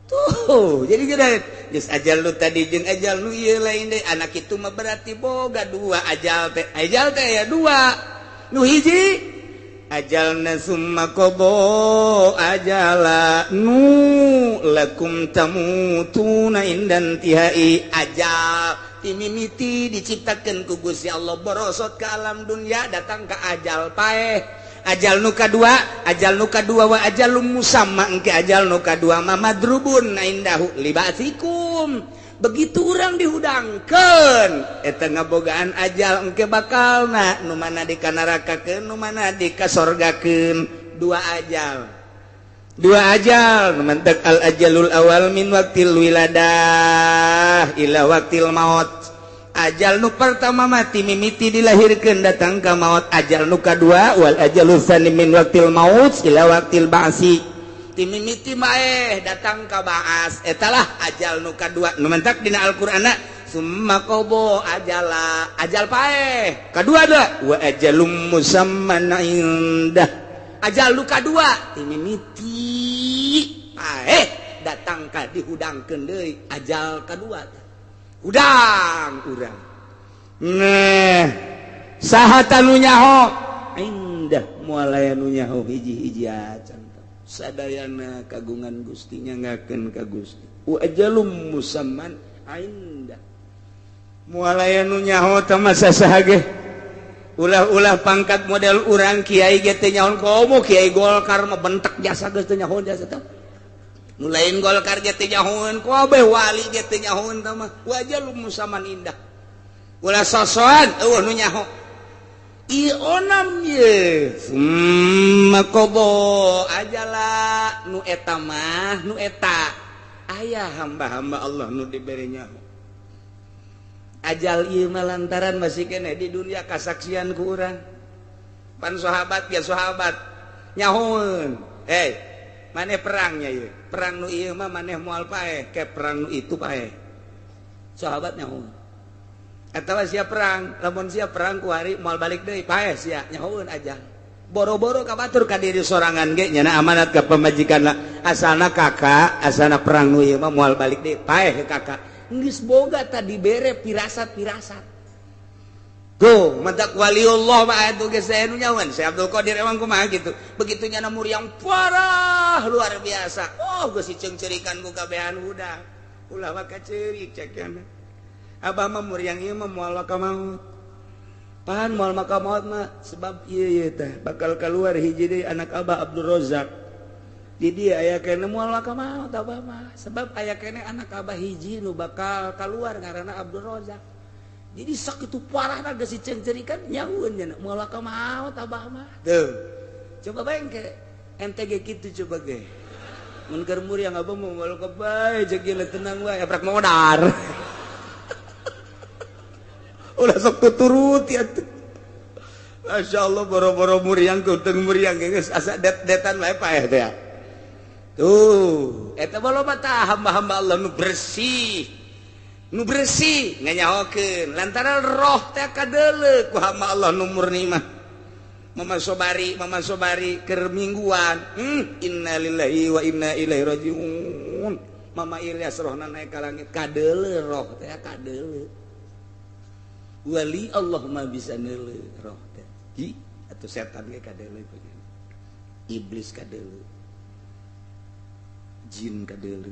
Tuh, jadi geus geus ajal nu tadi jeung ajal nu ieu lain deui. Anak itu mah berarti boga dua ajal teh. Ajal teh aya dua. Nu hiji ajalna summa qada ajala nu lakum tamutuna indan tihai ajal timimiti diciptakeun ku Gusti Allah borosot ke alam dunia datang ke ajal paeh ajal nu kadua wa ajalum musamma engke ajal nu kadua ma madrubun indahu libasikum begitu urang dihudangkeun eta ngabogaan ajal engke bakalna nu mana dikanarakakeun nu mana dikasorgakeun dua ajal mantak al ajalul awal min waqtil wiladah ila waqtil maut ajal nu pertama mati mimiti dilahirkeun datang ka maut ajal nu kadua wal ajalul tsani min waqtil maut ila waqtil ba'si timimiti maeh datang ka ba'as etalah ajal nu kadua nu mantak dina Al-Qur'anna summa qada ajala ajal paeh kadua da wa ajalum musamman indah ajal nu kadua timimiti paeh datang ka dihudangkeun deui ajal kadua hudang urang nah saha tanu nyaho indah moal aya nu nyaho hiji-hiji acan sadayana kagungan Gusti nyangakeun ka Gusti wa ajalum musamman indah Moal aya nu nyaho teh mah sasaha ge. Ulah-ulah pangkat model urang kiai ge teu nyaho komo kiai Golkar mah bentek jasa geus teu nyaho jasa teh. Nu lain Golkar ge teu nyahoeun kabeh wali ge teu nyahoeun teh mah. Wajah lu musaman indah. Ulah sosoan eueuh nu nyaho. Ieu onam ye. Summa qada ajala nu eta mah nu eta. Aya hamba-hamba Allah nu dibere nyaho. Ajal ieu mah lantaran masih keneh di dunia kasaksian ku urang. Pan sahabat ya sahabat nyahoeun. Hei, maneh perangnya ieu. Perang nu ieu mah maneh moal paeh, ke perang nu itu paeh. Sahabat nyahoeun. Atawa sia perang, lamun sia perang ku hari moal balik deui paeh sia nyahoeun ajal. Boro-boro ka batur ka diri sorangan ge nyana amanat ka pamajikanna. Asalna kakak, asalna perang nu ieu mah moal balik deui paeh kakak. Geus boga tadi bere pirasat-pirasat. Tuh, mantak waliullah mah atuh geus aya nu nyawan. Syekh Abdul Qadir emang kumaha gitu. Begitu nyana muriang parah luar biasa. Oh, geus diceungceurikan ku kabehan budak. Ulah mah kaceurik cek nya. Abah mah muriang ieu mah moal ka maut. Pan moal maka maut mah sebab ieu ieu teh bakal keluar hiji deui anak Abah Abdul Rozak. Di dia aya kene moal maka maut abah mah sebab aya kene anak abah hiji nu bakal keluar ngaranna Abdul Rozak. Jadi sakitu parahna geus diceungceurikan nyahueun nya moal maka maut abah mah. Tuh. Coba bae ente ge kitu coba ge. Mun keur muriang abah mah moal ka bae jeung tenang wae aprak modar. Ulah sok tuturuti atuh. Masya Allah boro-boro muriang keuteng muriang geus asa det-detan wae paeh teh. Tuh, eta loba tah hamba-hamba Allah nu bersih. Nu bersih nganyahokeun lantaran roh teh kadeuleu ku hamba Allah nu murni mah. Mama sobari keur mingguan. Innalillahi wa inna ilaihi rajiun. Mama Ilyas rohna naik ka langit kadeuleu roh teh kadeuleu. Wali Allah mah bisa neuleu roh teh. Hi, atuh setan ge kadeuleu. Iblis kadeuleu. Jin kadeuleu.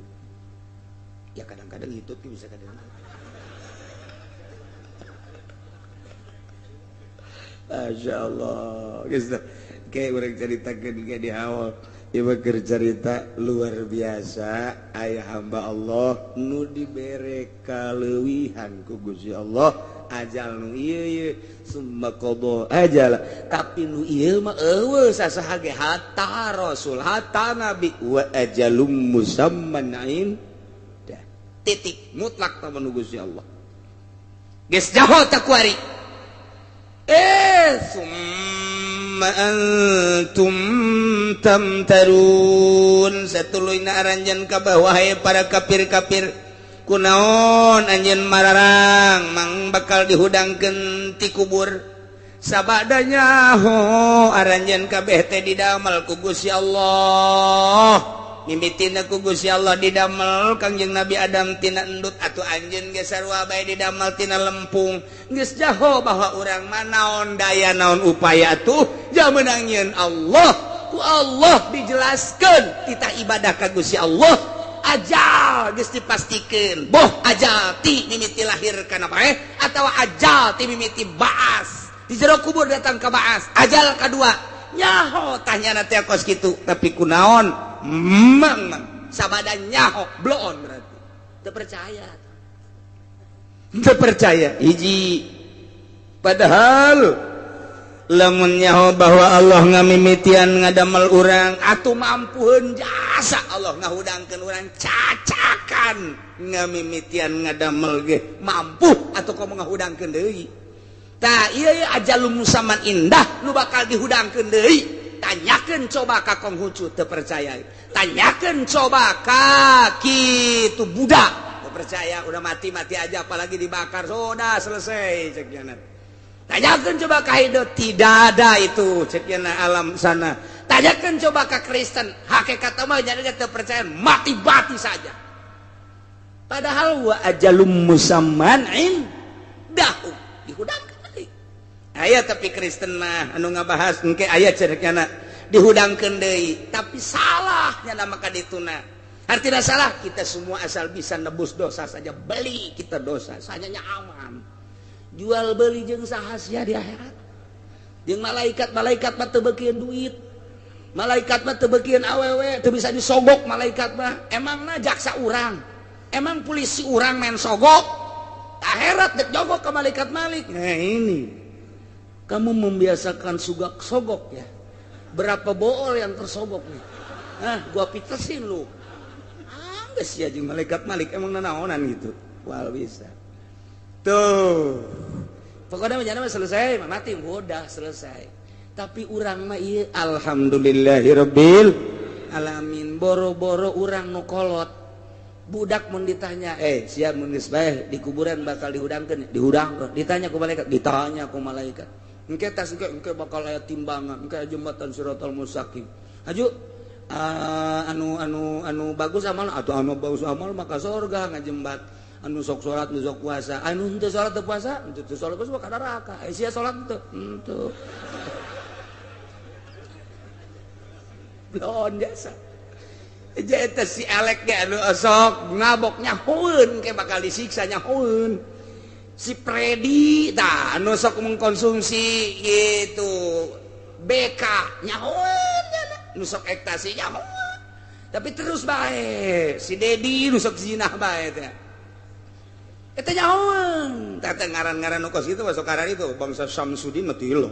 Ya kadang-kadang hitut bisa kadeuleu. Masya Allah. Geus kayak urang caritakeun ge di awal. Ieu keur carita luar biasa aya hamba Allah nu dibere kaleuwihan ku Gusti Allah ajal nu ieu ieu summa qada ajal tapi nu ieu mah eueuh sasaha ge hatta rasul hatta nabi wa ajalum musamman indah titik mutlak ta nu Gusti Allah geus jaho ta kuari summa antum tamtarun satuluyna aranjeun ka wahai para kafir-kafir kunaon anjeun mararang mang bakal dihudangkeun ti kubur sabadanya ho aranjeun kabeh teh didamel ku Gusti Allah mimitina ku Gusti Allah didamel Kangjeng Nabi Adam tina endut atuh anjeun ge sarua bae didamel tina lempung geus jaho bahwa urang mah naon daya naon upaya tuh jamenang nyieun Allah ku Allah dijelaskeun titah ibadah ka Gusti Allah ajal geus dipastikeun boh ajal ti mimiti lahir kana bae atawa ajal ti mimiti baas di jero kubur datang ka baas ajal kadua nyaho tah nyana teh kos kitu tapi kunaon mang sabada nyaho bloon berarti teu percaya teu percaya hiji padahal lamun nyaho bahwa Allah ngamimitian ngadamel urang atuh mampuheun jasa Allah ngahudangkeun urang cacakan ngamimitian ngadamel ge mampu atuh komo ngahudangkeun deui tah ieu ajalum musamman indah nu bakal dihudangkeun deui tanyakeun coba ka Konghucu teu percaya tanyakeun coba ka kitu Buddha teu percaya udah mati-mati aja apalagi dibakar sudah selesai cek nya. Tanyakan coba ka Hindu tidak ada itu cek nya alam sana. Tanyakan coba ka Kristen hakikat mah jadi teu percaya mati-mati saja. Padahal wa ajalum musamman indahu dihudangkeun deui. Aya tapi Kristen mah anu ngabahas engke aya cerekna dihudangkeun deui tapi salah nya maka dituna. Artinya salah kita semua asal bisa nebus dosa saja, beli kita dosa sanyanya aman. Jual beli jeung saha sia di akhirat. Jeung malaikat, malaikat mah teu beukieun duit. Malaikat mah teu beukieun awewe, teu bisa disogok malaikat mah. Emangna jaksa urang, emang polisi urang main sogok. Akhirat dek jogok ke malaikat Malik. Nah ini kamu membiasakan sugak sogok ya. Berapa bool yang tersogok nih? Nah, gua pitesin lu. Geus sia jeung malaikat Malik emang nanaonan gitu. Wal bisa. Tuh. Pokoknya mah selesai, mati udah selesai. Tapi urang mah ieu alhamdulillahirabbil alamin, boro-boro urang nu kolot. Budak mun ditanya, siap mun geus bae di kuburan bakal dihudangkeun, dihudangkeun. Ditanya ku malaikat, ditanya ku malaikat. Engke tas engke bakal aya timbangan, engke jembatan Siratal Mustaqim. Haju anu anu anu bagus amal atau anu bagus amal maka surga ngajembat. Anu sok salat nu sok puasa, anu henteu salat teu puasa, henteu salat puasa ka neraka. Sia salat henteu? Henteu. Belon jasa. Eta si Alek ge anu sok ngabok nyahoeun ke bakal disiksa nyahoeun. Si Predi tah anu sok mengkonsumsi gitu BK nyahoeun nu sok ekstasi nyahoeun. Tapi terus bae si Dedi nu sok zinah bae teh. Eta nyahoeun. Tah teh ngaran-ngaran nu kos kitu masuk karar itu bangsa Samsudin mah teu.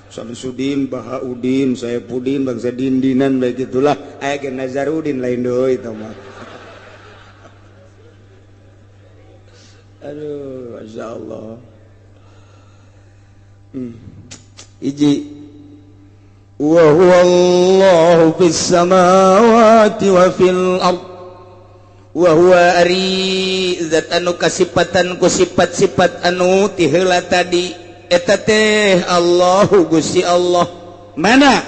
Samsudin, Bahaudin, Saepudin, bangsa Dindinan baik itulah. Aya ge Nazarudin lain deui itu mah. Aduh, masya Allah. Iji. Wa huwallahu fis samawati wa fil ard. Wa huwa ari zat anu kasipatan ku sifat-sifat anu ti heula tadi. Eta teh Allahu Gusti Allah. Mana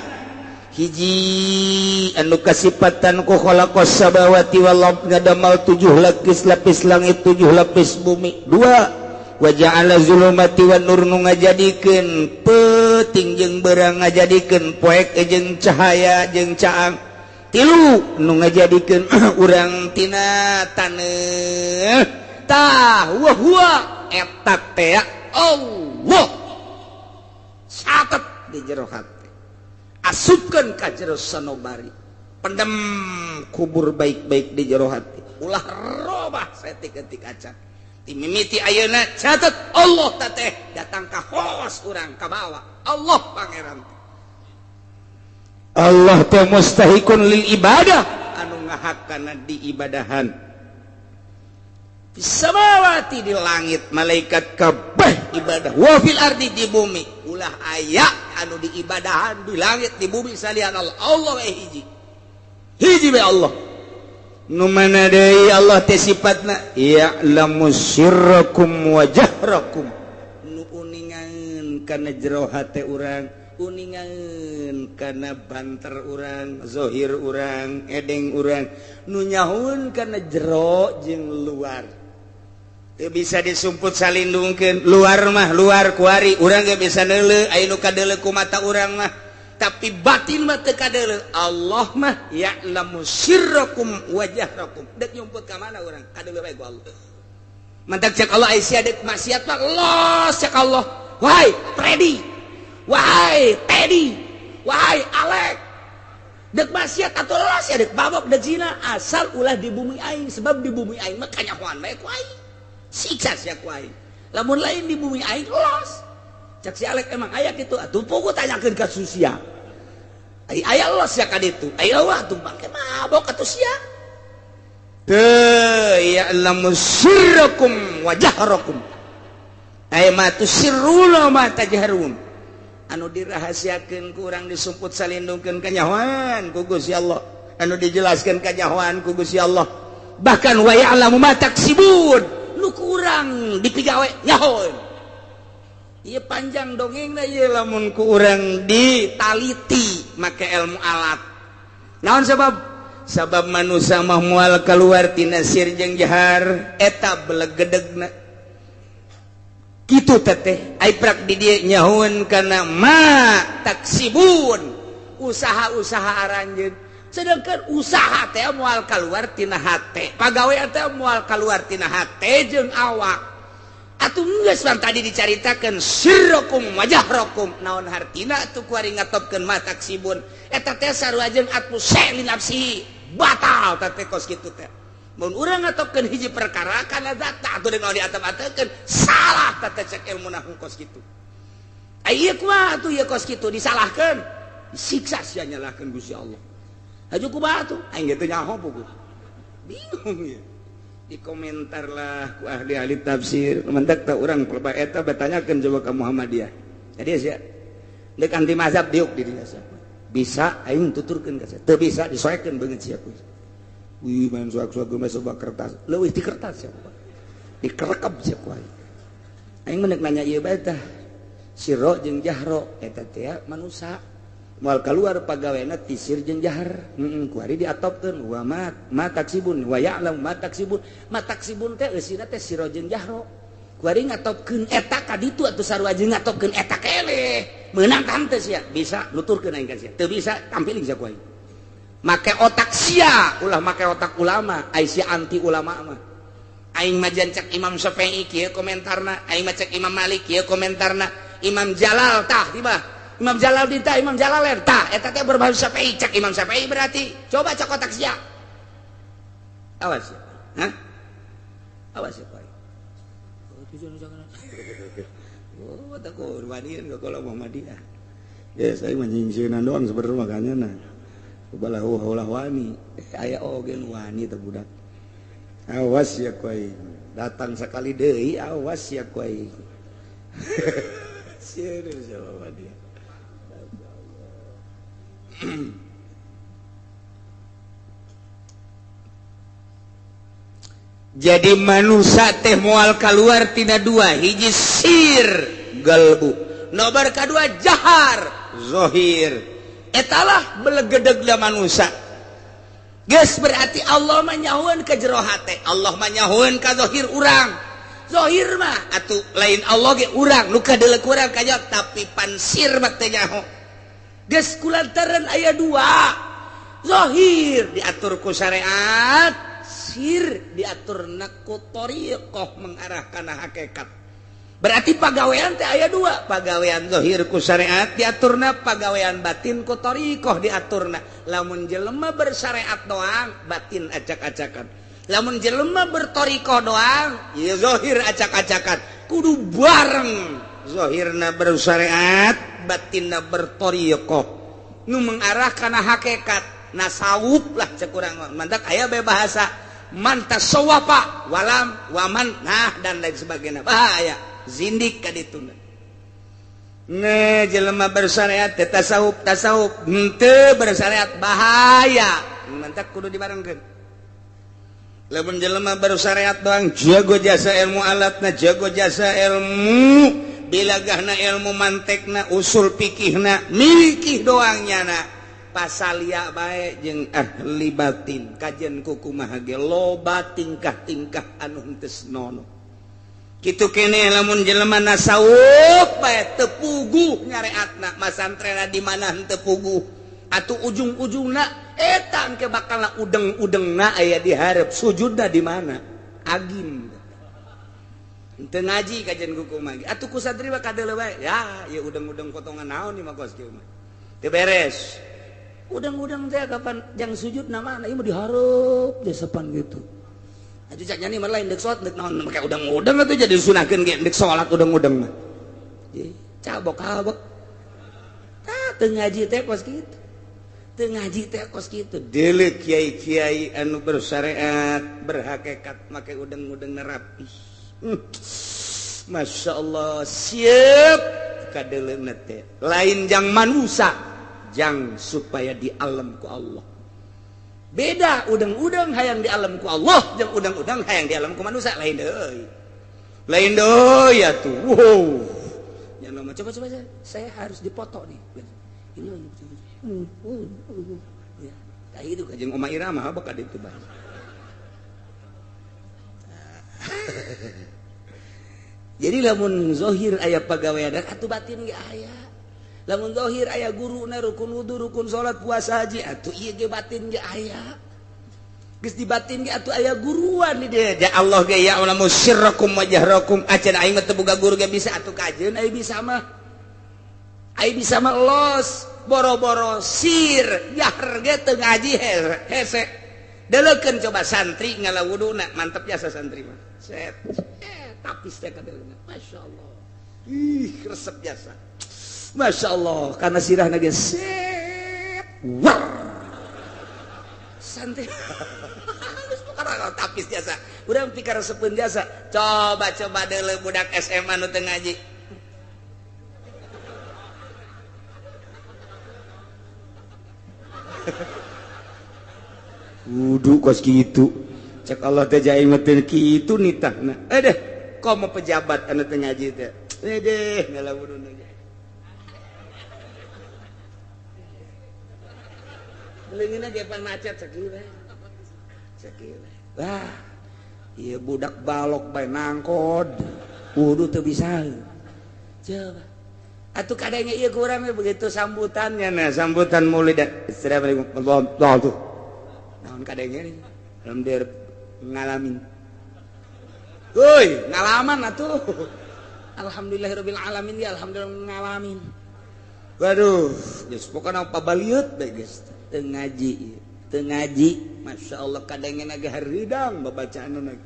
hiji anu kasipatan ku khalaqas samawati wal ard, ngadamal 7 lapis langit, 7 lapis bumi. 2 wa ja'ala zulumati wan nur, nu ngajadikeun peuting jeung beurang, ngajadikeun poek jeung cahaya jeung caang. 3 nu ngajadikeun urang tina taneuh. Tah wa huwa eta teh Allah. Catet di jero hati, asupkeun ka jero sanobari, pendem kubur baik-baik di jero hati, ulah robah setik-etik acan. Timimiti ayeuna catet Allah teh datang ka hos urang ka bawa Allah pangeran. Allah teh mustahikun lil ibadah, anu ngahakana diibadahan. Samawati di langit malaikat kabeh ibadah, wa fil ardi di bumi ulah aya anu diibadahan di langit di bumi salian Allah. Allah we hiji, hiji we Allah. Nu mana deui Allah teh sifatna ya'lamu sirrakum wa jahrakum, nu uningan kana jero hate urang, uningan kana banter urang, zahir urang, edeng urang, nu nyahoeun kana jero jeung luar. Teu bisa disumput salindungkeun. Luar mah luar kuari urang ge bisa neuleuh aya nu kadeuleuh ku mata urang mah, tapi batin mah teu kadeuleuh. Allah mah ya'lamu sirrakum wa jahrakum. Dek nyumput ka mana urang kadeuleuh bae ku Allah. Mantak cek Allah aya sia dek maksiat mah los cek Allah. Wahai Predi, wahai Teddy, wahai Alek, dek maksiat atau los ya dek babok dek zina, asal ulah di bumi aing, sebab di bumi aing mah kanyahoan bae ku aing. Siksa sia ku aing. Lamun lain di bumi aing los. Cek si Alek emang aya kitu, atuh pugu tanyakeun ka susia. Ai aya los sia ka ditu. Ai eueuh atuh bangke mabok atuh sia. Teu ya'lamu sirrakum wa jahrakum. Ai ma tusirruna ma tajharun. Anu dirahasiakeun ku urang disumput salindungkeun kanyahoan ku Gusti Allah. Anu dijelaskeun kanyahoan ku Gusti Allah. Bahkan wa ya'lamu ma taksibun. Nu kurang dipigawe nyahoeun. Ieu panjang dongengna ieu lamun ku urang ditaliti make ilmu alat. Naon sebab? Sabab manusia mah moal keluar tina sir jeung jahar eta belegedegna. Kitu teteh ai prak di dieu nyahoeun kana ma taksibun, usaha-usaha aranjeun. Sedangkan usaha teh moal kaluar tina hate, pagawean teh moal kaluar tina hate jeung awak. Atuh geus bang tadi dicaritakeun sirrokum wajahrokum, naon hartina atuh kuari ngatopkeun ma taksibun. Eta teh sarua jeung atmu li nafsi, batal teh kos kitu teh. Mun urang ngatopkeun hiji perkara kana zat atuh deung diatep-atekeun salah teh cek ilmu nahwu kos kitu. Ieu kumaha atuh ieu kos kitu disalahkeun, disiksa sia nyalahkeun Gusti Allah. Haju kumaha atuh aing ge teu nyaho puguh. Bingung ya. Dikomentar lah ku ahli-ahli tafsir. Mendak tah urang pelba eta batanyakeun coba ka Muhammadiyah. Jadi sia deuk anti mazhab diuk di dinya sia. Bisa aing tuturkeun ka sia. Teu bisa disoekeun beungeut sia ku. Wih main soak-soak geus coba kertas. Leuwih ti kertas sia ku. Dikerekep sia ku aing. Aing mah nanya ieu bae tah. Sirro jeung jahro eta teh manusa. Moal keluar pagawena ti sir jeung jahar. Kuari diatopkeun wa ma taksibun wa ya'lam ma taksibun. Ma taksibun teh eusina teh sirro jeung jahro. Kuari ngatopkeun eta ka ditu atuh sarua jeung ngatopkeun eta keleh. Meunang tah teu sia? Bisa nuturkeun aing ka sia. Teu bisa tampiling sia ku aing. Make otak sia, ulah make otak ulama, ai sia anti ulama mah. Aing mah cek Imam Syafi'i kieu komentarna, aing mah cek Imam Malik kieu komentarna, Imam Jalal tah tiba. Imam Jalal ditah, Imam Jalalain tah, eta teh berbahasa Syafi'i, cek Imam Syafi'i berarti. Coba cek otak sia. Awas ya. Hah? Awas ya, Pak. Oh, tujuan jangan. Oh, tak kurbanin ke kalau Muhammadiyah. Ya, saya menyingsieunan doang sebenarnya makanya nah. Balahu ulah wani, aya oge nu wani teh budak. Awas ya ku aing. Datang sekali deui awas ya ku aing. Sieun sama dia. Jadi manusia teh moal keluar tina dua, hiji sir galbu, nobar kadua jahar zohir. Etalah belegedegna manusia. Geus berarti Allah mah nyahoeun ka jero hate, Allah mah nyahoeun ka zohir urang. Zohir mah atuh lain Allah ge urang nu kadeuleu urang kajak, tapi pansir mah teu nyaho. Geus kulantaran aya dua, zohir diatur ku syariat, sir diaturna ku thariqah mengarah kana hakikat. Berarti pagawean teh aya dua, pagawean zahir ku syariat diaturna, pagawean batin ku thariqah diaturna. Lamun jelema bersyariat doang, batin acak-acakan. Lamun jelema berthariqah doang, ya zahir acak-acakan. Kudu bareng, zahirna bersyariat, batinna berthariqah. Nu mengarah kana hakikat, nasawuf lah cek urang. Mantak aya bae bahasa man tasawwafa walam waman nah dan lain sebagainya. Bahaya. Zindik ka dituna. Ne jelema bersyariat teh tasawuf, tasawuf henteu bersyariat bahaya. Mantak kudu dibarengkeun. Lamun jelema bersyariat doang jago jasa ilmu alatna, jago jasa ilmu bilagahna, ilmu mantekna, usul fikihna, mikih doang nyana. Pasalia bae jeung ahli batin, kajian kumaha ge loba tingkah-tingkah anu henteu senonoh. Kitu kene lamun jelema nasawuf bae teu puguh nyareatna, masantrena di mana henteu puguh. Atuh ujung-ujungna eta engke bakalna udeng-udengna aya di hareup, sujudna di mana? Agim. Henteu ngaji kajian kumaha ge. Atuh ku santri mah kadeuleu bae. Ya, ieu udeng-udeng potongan naon ieu mah kos kieu mah. Teu beres. Udeng-udeng teh kapan jang sujudna mana? Ieu mah di hareup desepan gitu. Atuh cak nyani mah lain deuk salat deuk naon make udang-udang atuh jadi sunahkeun ge deuk salat udang-udang mah. Cabok-cabok. Tah teu ngaji teh kos kitu. Teu ngaji teh kos kitu. Deuleu kiai-kiai anu bersyariat, berhakikat make udang-udang rapi. Masya Allah, siap kadeuleuna teh. Lain jang manusa, jang supaya di alam ku Allah. Beda udang-udang hayang di alam ku Allah jeung udang-udang hayang di alam ku manusia lain deui. Lain deui atuh. Wow. Nya mah coba saya harus dipoto nih. Ini ya. Tah itu jeung Oma Irama bakal ditu bae. Jadi lamun zahir aya pagawean atuh batin ge aya. Lamun zahir aya guruna rukun wudu, rukun salat, puasa, haji, atuh ieu ge batin ge aya. Geus di batin ge atuh aya guruan di dieu. Ya Allah ge ya alamu sirrakum wa jahrakum. Acan aing mah teu boga guru ge bisa atuh kajeun ai bisa mah. Ai bisa mah los boro-boro sir jahar ge teu ngaji hese. Deleukeun coba santri ngala wuduna, mantep jasa santri mah. Set. Tapis teh kadeleuna. Masyaallah. Ih, resep jasa. Masya Allah, karena sirah nage set, war, santai, tapis jasa, udah pikir resepun jasa, coba-coba dulu budak SMA nu teu ngaji, wudu kos kitu, cek Allah teh jai mah teu kitu nitahna, deh, komo pejabat anu teu ngaji teh, deh, ngala wuduna. Leungeunna ge pan macet sakieu bae. Sakieu bae. Wah, ieu budak balok bae nangkod. Wudu teu bisa. Coba. Atuh kadangnya ieu ku urang begitu sambutannya nah, sambutan maulid. Assalamualaikum warahmatullahi wabarakatuh. Naon kadangnya nih? Alhamdulillah ngalamin. Euy, ngalaman atuh. Alhamdulillahirabbil alamin ya alhamdulillah ngalamin. Waduh, geus pokona pabaliut bae geus. Teu ngaji, Masya Allah kadangnya naga haridang babacaanna.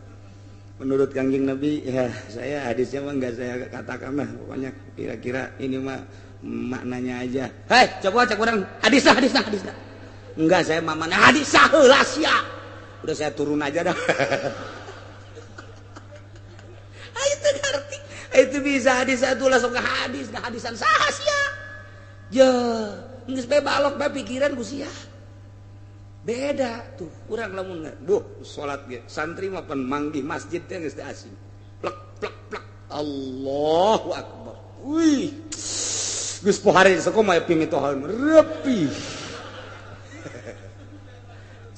Menurut Kangjeng Nabi, ya saya hadisnya mah enggak saya katakan lah, pokoknya kira-kira ini mah maknanya aja. Hei, coba cek urang hadis lah, hadis lah, hadis lah. Enggak, saya mamana hadis sah heula sia. Udah saya turun aja dah. Ah itu ngerti. Itu bisa hadis satu langsung ke hadis, ke hadisan sah sia. Ya. Geus bae balok bae pikiran ku sia. Beda tuh urang lamun duh salat ge santri mah pan manggih masjid teh geus teu asing. Plek plek plek Allahu akbar. Wih. Geus pohare sakumaha pimitohan repi.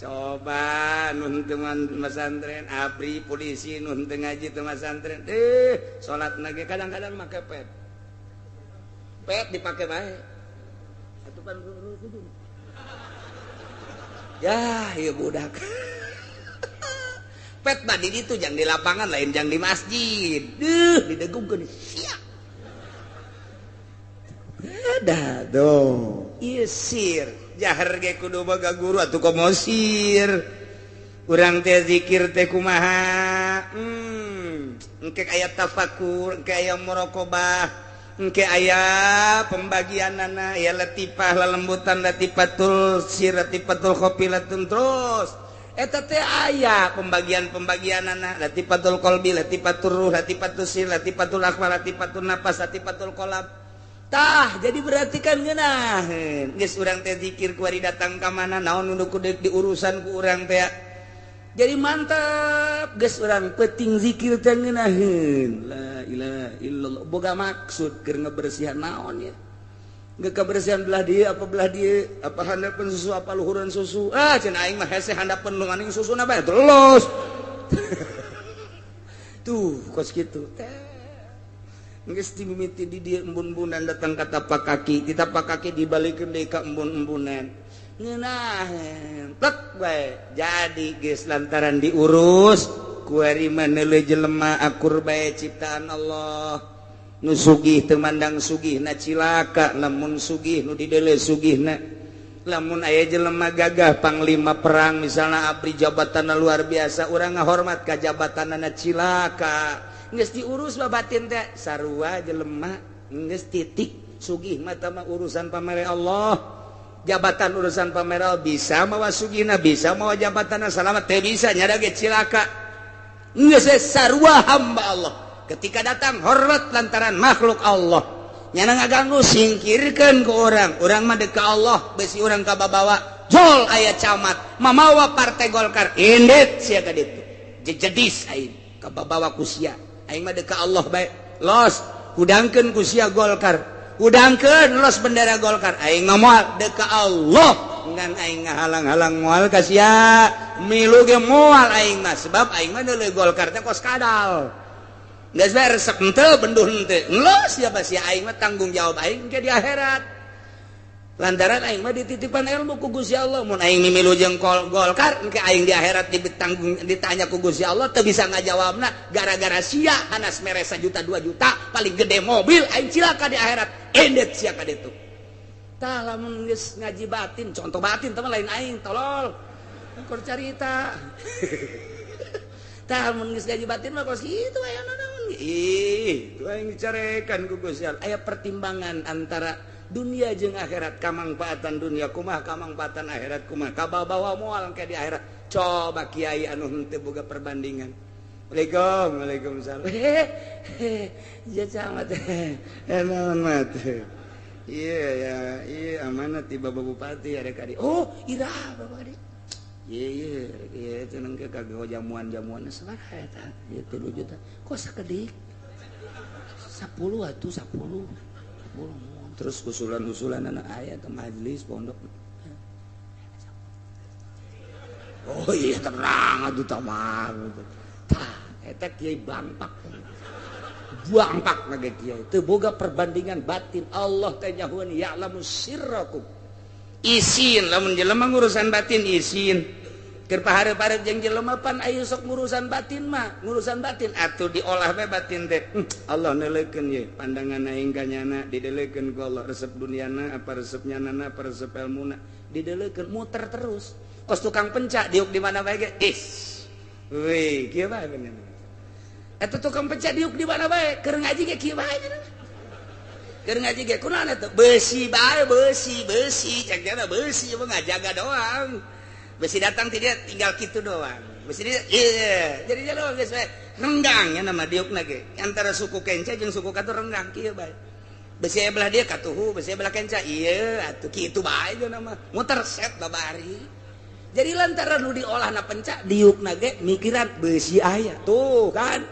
Coba nun teu masantren abri polisi nun teu ngaji teu masantren. Salatna ge kadang-kadang make pet. Pet dipake bae. Ya, iya budak. Pet badi itu jangan di lapangan lain jangan di masjid. Duh, didegungkeun sia. Beda tuh. Ieu sir, jahar ge kudu boga guru atuh komo sir. Urang teh zikir teh kumaha? Engke aya tafakur, engke aya muraqabah. Engke aya pembagianana ya latifah lalembutan latifatul sir latifatul khofilatun terus eta teh aya pembagian-pembagianana latifatul qalbi latifatul ruh latifatul sir latifatul akhwa latifatul nafas latifatul qalb tah jadi berarti kan ngeunaheun geus urang teh zikir kuari datang ka mana naon nu kudu diurusan ku urang teh jadi mantap geus urang penting zikir teh ngeunaheun la ilaha illallah boga maksud keur ngebersihan naon ya geus kabersihan belah dieu apa belah dieu apa handapeun susu apa luhureun susu ah cenah aing mah hese handapeun lu maning susuna bae terus tuh kos kitu teh geus dimimiti di dieu embun-embunan datang ka tapak kaki di tapak kaki dibalikeun deui ka embun-embunan ngeunaheun plek bae jadi geus lantaran diurus kuari mah neuleuh jelema akur bae ciptaan Allah nu sugih teu mandang sugihna cilaka lamun sugih nu dideuleu sugihna lamun aya jelema gagah panglima perang misalna abri jabatanna luar biasa urang ngahormat ka jabatanna cilaka geus diurus babatin teh sarua jelema geus titik sugih mah tah urusan pamere Allah jabatan urusan pameral bisa mawa sugihna bisa mawa jabatanna salamat teh bisa nyada ge cilaka geus sarua hamba Allah ketika datang hormat lantaran makhluk Allah nyana ngaganggu singkirkeun ku urang urang mah deuk ka Allah besi urang ka babawa jol aya camat mamawa partai Golkar indit sia ka ditu jejedis aing ka babawa ku sia aing mah deuk ka Allah bae los hudangkeun ku sia Golkar udangkeun los bendera Golkar aing mah moal deuk ka Allah ngan aing ngahalang-halang moal ka sia milu ge moal aing mah sebab aing mah deuleu Golkar teh kos kadal geus bae resep henteu benduh henteu los sia sia aing mah tanggung jawab aing ke di akhirat. Lantaran aing mah dititipan ilmu ku Gusti Allah, mun aing mimilu jeung Golkar engke aing di akhirat ditanggung ditanya ku Gusti Allah teu bisa ngajawabna gara-gara sia hanas mere 1 juta 2 juta paling gede mobil aing cilaka di akhirat endet sia ka ditu. Tah lamun geus ngaji batin, contoh batin teh lain aing tolol. Keur carita. Tah mun geus ngaji batin mah kos kitu aya naon. Ih, itu aing dicarekan ku Gusti Allah. Aya pertimbangan antara dunia jeung akhirat, kamangfaatan dunia kumaha, kamangfaatan akhirat kumaha, kabawa moal engke di akhirat. Coba kiai anu henteu boga perbandingan. Waalaikumsalam, waalaikumsalam. Ya camat. Naon mat. Iya ya, iya amanat ti Bapak Bupati ada kadi. Oh, ira Bapak kadi. Iya iya iya cenah ke kagawa jamuan-jamuan sabaraha eta? Ieu 3 juta. Kok sakedik? 10 atuh 10. 10. Terus usulan-usulan anak ayah ke majelis pondok. Oh iya tenang atuh tamar. Tah eta kiai bangpak. Bangpak mah kiai. Teu boga perbandingan batin. Allah teh nyahueun ya'lamu sirrakum. Isin lamun jelema ngurusan batin isin. Keur pahareup-hareup jeung jelema pan aya sok ngurusan batin mah, ngurusan batin atuh diolah bae batin teh. Allah neuleukeun ye pandangan aing ka nyana dideulekeun ku Allah resep duniana apa resep nyanana apa resep elmuna dideulekeun muter terus. Kos tukang pencak diuk di mana bae ge is. Wih, kieu bae bener. Eta tukang pencak diuk di mana bae keur ngaji ge kieu bae cenah. Keur ngaji ge kunaon eta beusi bae beusi beusi cek nya beusi mah ngajaga doang. Besi datang tidak tinggal gitu doang. Besi dia iya, jadi jalan geus we renggang nya nama diukna ge. Antara suku kenca jeung suku katu renggang kieu bae. Besi belah dia katuhu, besi belah kenca ieu atuh kitu bae ge nama. Muter set babari. Jadi lantaran nu diolahna pencak diukna ge mikiran besi aya. Tuh kan.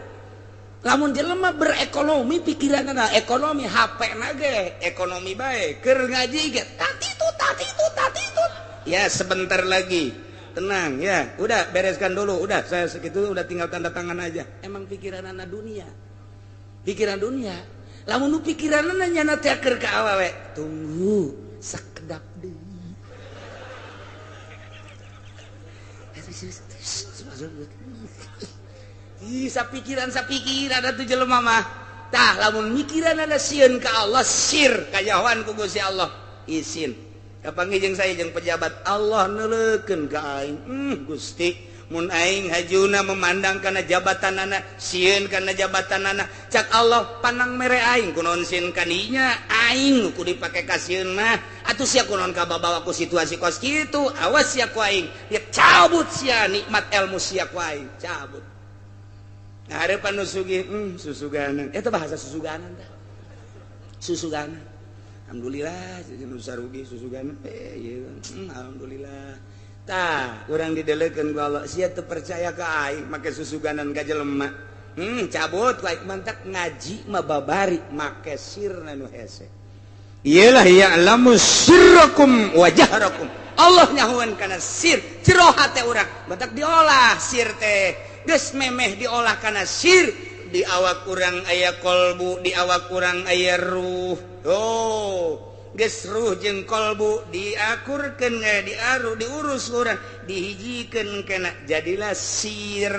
Lamun jelema berekonomi pikiranna ekonomi HP na ge ekonomi bae keur ngaji ge tatitut tatitut tatitut. Ya sebentar lagi, tenang ya, udah bereskan dulu, udah saya segitu udah tinggal tanda tangan aja. Emang pikiran anak dunia, pikiran dunia. Lamun nu pikiran nyana teh keur ka awewe, tunggu sakedap deui. Ih, sapikiran sapikiran atuh jelema mah. Tah lamun mikiran ada sieun ka Allah, sir kajahoan ku Gusti Allah, isin. Kapanggih jeung saya jeung pejabat Allah neuleukeun ka aing. Gusti, mun aing hajuna memandang kana jabatanana, sieun kana jabatanana, cak Allah panang mere aing kunaon sieun kaninya, aing nu kudu dipake ka sieun mah. Atuh sia kunaon kababawa ku situasi kos kitu, awas sia ku aing. Ya cabut sia nikmat ilmu sia ku aing, cabut. Nah, harapan nu sugih, susuganan. Eta bahasa susuganan tah. Susuganan. Alhamdulillah jadi nu sarugi susuganan ieu alhamdulillah. Tah urang didelekeun ku Allah sia teu percaya ka aing make susuganan ka jelema. Cabut ku aing mantak ngaji mah babari make sirna nu hese. Iyalah ya'lamu sirrakum wa jahrakum. Allah nyahuan kana sir jero hate urang mantak diolah sir teh geus memeh diolah kana sir di awak urang aya kolbu di awak urang aya ruh. Oh, geus ruh jeung kolbu diakurkeun diaru diurus urang dihijikeun kana jadilah sir.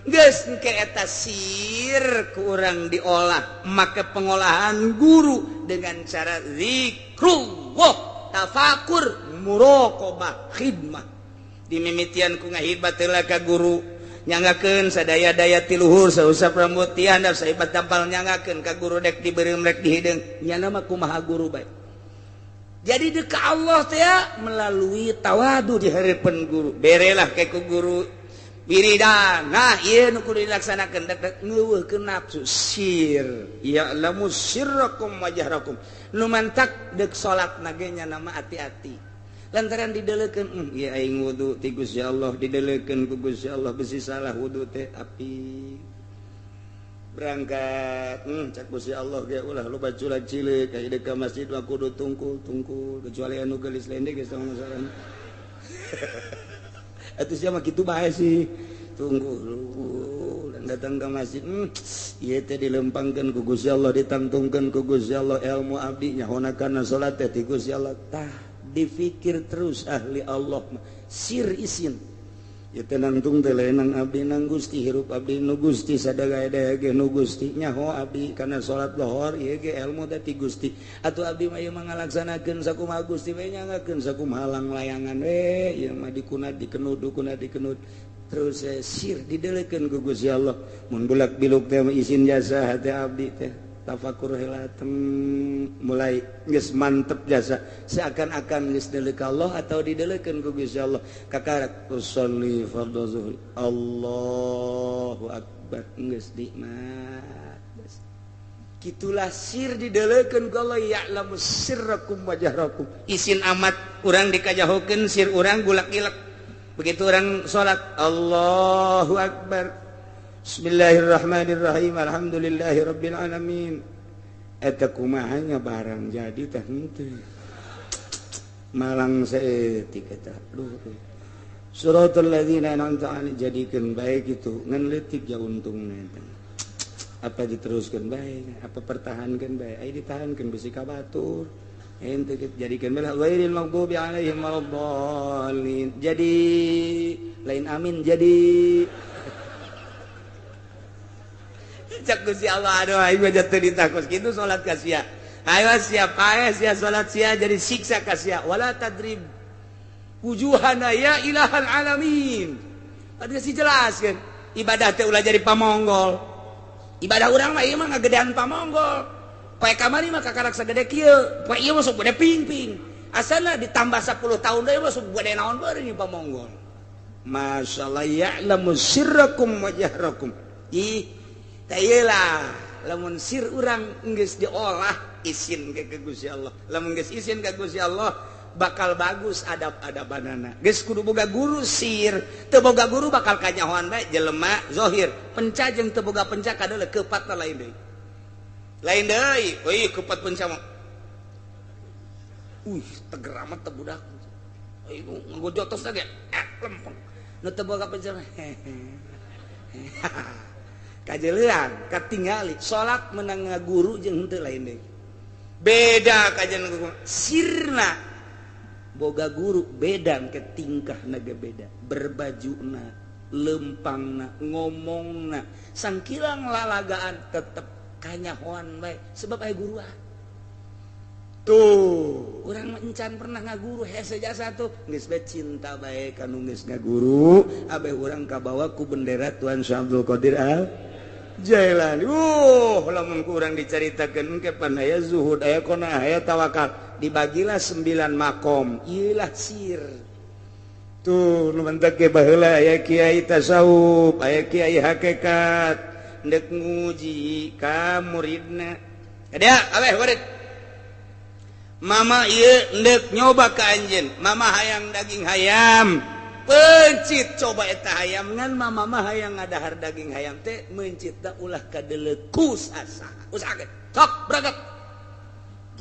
Geus engke eta sir ku urang diolah make pengolahan guru dengan cara zikrullah, tafakur, muraqabah, khidmah. Dimimitian ku ngahidmat heula ka guru, nyangakeun sadaya-daya ti luhur sausap rambut ti handap saibat tampal nyangakeun ka guru dek dibeureum rek dihideung nyana mah kumaha guru bae. Jadi deuk ka Allah teh melalui tawadu di hareupeun guru, berelah ke ku guru wiridan. Nah ieu nu kudu dilaksanakeun dek ngeuweuhkeun nafsu sir ya'lamu sirrakum wa jahrakum. Nu mantak deuk salat na ge nyana mah ati-ati lantaran didelekeun ieu aing wudu ti Gusti Allah didelekeun ku Gusti Allah besi salah wudu teh api berangkat cak Gusti Allah ge ulah loba culak cileuk ka ka masjid mah kudu tungkul-tungkul kecuali anu geulis lendek geus tong masalah. Atuh sia mah kitu bae sih tungkul datang ke masjid. Ieu teh dilempangkeun ku Gusti Allah, ditangtungkeun ku Gusti Allah ilmu abdi nyahona kana salat teh ti Gusti Allah. Tah difikir terus ahli Allah mah sir isin. Ieu teh nangtung teh lain abdi nang Gusti, hirup abdi nu Gusti, sadaya ge nu Gusti, nyaho abdi kana salat lohor ieu ge ilmu teh ti Gusti. Atuh abdi mah ieu mah ngalaksanakeun sakumaha Gusti we nyangakeun sakumaha langlayangan we ieu mah dikunat dikenud dikunat dikenud terus sir didelekeun ku Gusti Allah. Mun bulak biluk teh isin jasa hate abdi teh tafakur heula mulai geus mantep jasa seakan-akan geus deuleu ka Allah atau didelekeun ku Gusti Allah. Kakarak usolli fardhu zuhri Allahu akbar geus nikmat. Kitulah sir didelekeun ku Allah, ya'lamu sirrakum wa jahrakum. Isin amat urang dikajahokeun sir urang gulak-gilak. Begitu orang salat Allahu akbar Bismillahirrahmanirrahim alhamdulillahirabbil alamin eta kumaha nya barang jadi teh henteu malang saeutik eta duh suratul ladzina an'amta alaihim jadikeun bae kitu ngan leutik ja untungna eta apa diteruskeun bae apa pertahankeun bae ai ditahankeun bisi ka batur ente jadikan belah ghairil maghdubi alaihim waladdallin jadi lain amin jadi cak Gusti Allah aduh aing mah jatuh ditakos kitu salat ka sia ayo sia pae sia salat sia jadi siksa ka sia wala tadrib wujuhana ya ilahal alamin. Tadi sih jelas kan ibadah teh ulah jadi pamonggol ibadah urang mah ieu mah ngagedean pamonggol. Poe kamari mah kakarak sagede kieu, poe ieu masuk gede ping-ping. Asana ditambah 10 tahun deui masuk gede naon beureun ieu pamonggol. Masyaallah ya'lamu sirrakum wa jahrakum. Ih, teh ieu lah lamun sir urang geus diolah isin ke Gusti Allah. Lamun geus isin ka Gusti Allah bakal bagus adab-adabanana. Geus kudu boga guru sir, teu boga guru bakal kanyahoan bae jelema zahir. Penca jeung teu boga penca kadeuleu keupatna lain deui. Lain deui, euy kepat penca mah. Uih, teger amat teh budak. Euy nganggo jotos teh ge, lempeng. Nu teu boga penca mah. Kajeleuan, katingali salat menang ngaguru jeung henteu lain deui. Beda kajian sirna boga guru beda ke tingkahna ge beda, berbajuna, lempangna, ngomongna, sangkilang lalagaan tetep kanyahoan bae sebab aya guruan. Tuh, urang encan pernah ngaguru hese jasa tuh geus bae cinta bae ka nu geus ngaguru, abeh urang kabawa ku bendera Tuan Syekh Abdul Qadir Al Jailani. Lamun ku urang dicaritakeun engke pan aya zuhud, aya qanaah, aya tawakal, dibagilah 9 makom, ieu lah sir. Tuh nu mentek ge baheula aya kiai tasawuf, aya kiai hakikat. Ndek nguji ka muridna. Ada abeh murid. Mama ieu ndek nyoba ka anjeun. Mama hayang daging hayam. Pencit coba eta hayam ngan mama mah hayang ngadahar daging hayam teh mencit da ulah kadeuleu ku sasaha. Usahakeun. Sok berangkat.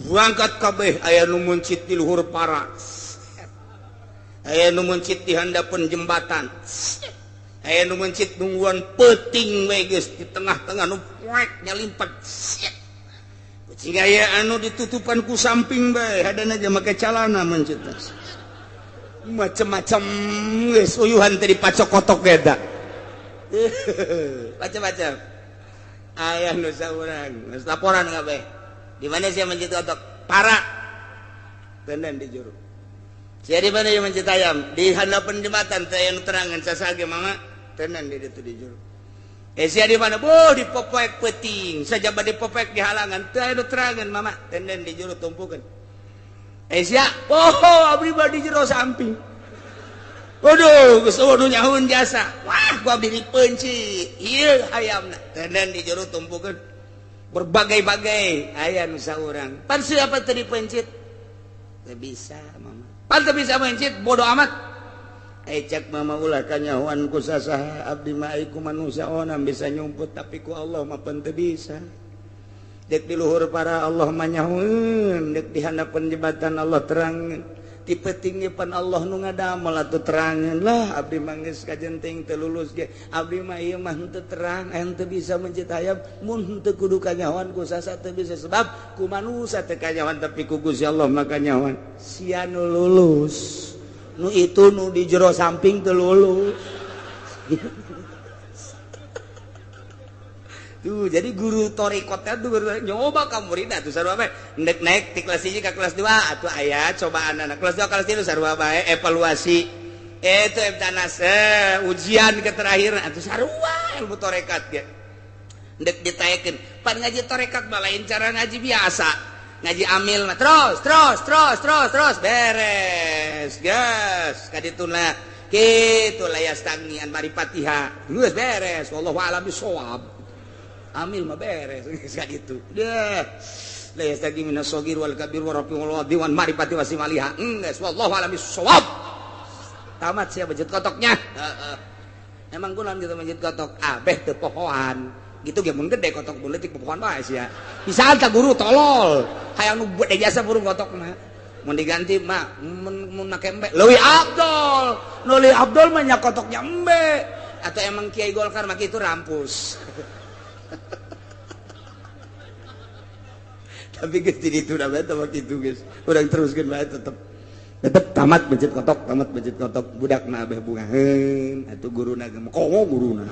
Berangkat kabeh aya nu mencit di luhur para. Aya nu mencit di handapeun jembatan. Aya nu mencit nungguan peuting we geus di tengah-tengah nu poek nyalimpet. Kucing aya anu ditutupan ku samping bae hadana aja make calana mencit. Macem-macem geus uyuhan teh dipacok kotok eta. Macem-macem. Aya nu saurang geus laporan kabeh. Di mana sia mencit kotok? Para. Tenden di juru. Sia di mana ieu mencit ayam? Di handapeun jembatan teh aya nu terangan sasage mama. Tenan di ditu di juru. Sia di mana? Boh di popoek peuting, sajaba di popoek di halangan teu aya nu terangan mama. Tenden di juru tumpukeun. Sia, oh abdi mah di jero samping. Waduh, geus eueuh nu nyahueun jasa. Wah, ku abdi dipencit. Ieu hayamna. Tenden di juru tumpukeun. Berbagai-bagai aya nu saurang. Pan siapa teu dipencit? Teu bisa mama. Pan teu bisa mencit bodoh amat. Cek mama ulah kanyahoan ku sasaha abdi mah ai ku manusia onam bisa nyumput tapi ku Allah mah pan teu bisa. Dek di luhur para Allah mah nyahueun, dek di handapeun jembatan Allah terang. Ti peuting pan Allah nu ngadamel atuh terangeun lah abdi mah geus kajenting teu lulus ge. Abdi mah ieu mah henteu terang, henteu bisa mencit hayam mun henteu kudu kanyahoan ku sasa teu bisa sebab ku manusa teu kanyahoan tapi ku Gusti Allah mah kanyahoan. Sia nu lulus. Nu itu nu di jero samping teu lulus. Tuh, jadi guru torikotnya tuh guru nyoba ka murid atuh sarua bae. Ndek naik ti kelas 1 ka kelas 2 atuh aya cobaan anak kelas 2 kelas 3 sarua bae evaluasi. Itu ebtanas ujian ke terakhir atuh sarua ilmu torekat ge. Ndek ditaekeun. Pan ngaji torekat mah lain cara ngaji biasa. Ngaji amil mah terus terus terus terus terus beres. Gas ka dituna kitu layastagni an marifatiha. Geus beres wallahu a'lam bissawab. Amil mah beres geus kitu. Deh. La yastagi minas sagir wal kabir wa rafi wal wadi wan marifati wasimaliha. Geus wallahu a'lam bissawab. Tamat sia masjid kotoknya. Heeh. Emang kunaon kitu masjid kotok? Abeh teu pohoan. Gitu ge mun gede kotok mun leutik pohoan bae sia. Bisa tah guru tolol. Hayang nu gede jasa burung kotokna. Mun diganti mah mun make embe leuwih abdol. Nu leuwih abdol mah nya kotoknya embe. Atau emang Kiai Golkar mah kitu rampus. Tapi geus di ditu da bae teh kitu geus. Urang teruskeun bae tetep. Tetep tamat masjid kotok, tamat masjid kotok budakna abeh bungaheun atuh guruna ge komo guruna.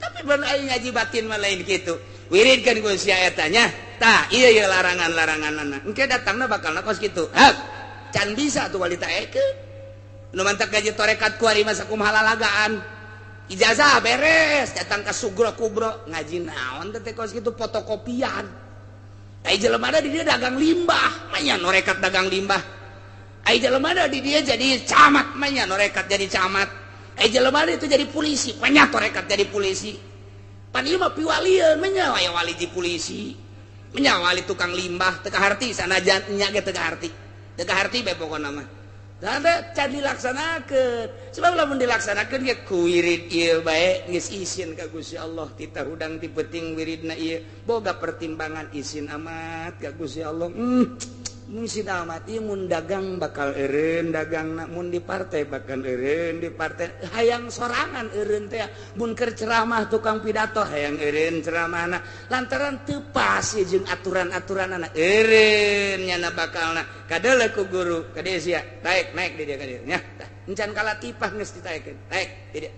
Tapi ban aing ngaji batin mah lain kitu. Wiridkeun ku sia eta nya. Tah, ieu ieu larangan-laranganna. Engke datangna bakalna kos kitu. Hak, can bisa tuh wali taekeun. Nu mantak ngaji torekat kuari mah sakumaha lalagaan. Ijazah beres, datang ke sugro kubro ngaji naon teh kos kitu fotokopian. Ai jelema di dia dagang limbah, mah nya norekat dagang limbah. Ai jelema di dia jadi camat, mah nya norekat jadi camat. Ai jelema itu jadi polisi, mah nya torekat jadi polisi. Pan ieu mah piwalieun, mah nya aya wali di polisi. Mah nya wali tukang limbah, teu kaharti sanajan nya ge teu kaharti. Teu kaharti bae pokona mah. Da can dilaksanakeun. Sebab lamun dilaksanakeun ge ku wirid ieu bae geus isin ka Gusti Allah tita hudang ti peuting wiridna ieu boga pertimbangan isin amat ka Gusti Allah. Isin amat ieu mun dagang bakal eureun dagangna, mun di partai bakal eureun di partai, hayang sorangan eureun teh mun keur ceramah tukang pidato hayang eureun ceramahna lantaran teu pas jeung aturan-aturanana eureun nyana bakalna kadeuleu ku guru ka dieu sia naik naik di dia ka dieu nya tah encan kalatipah geus ditaekeun naik di dia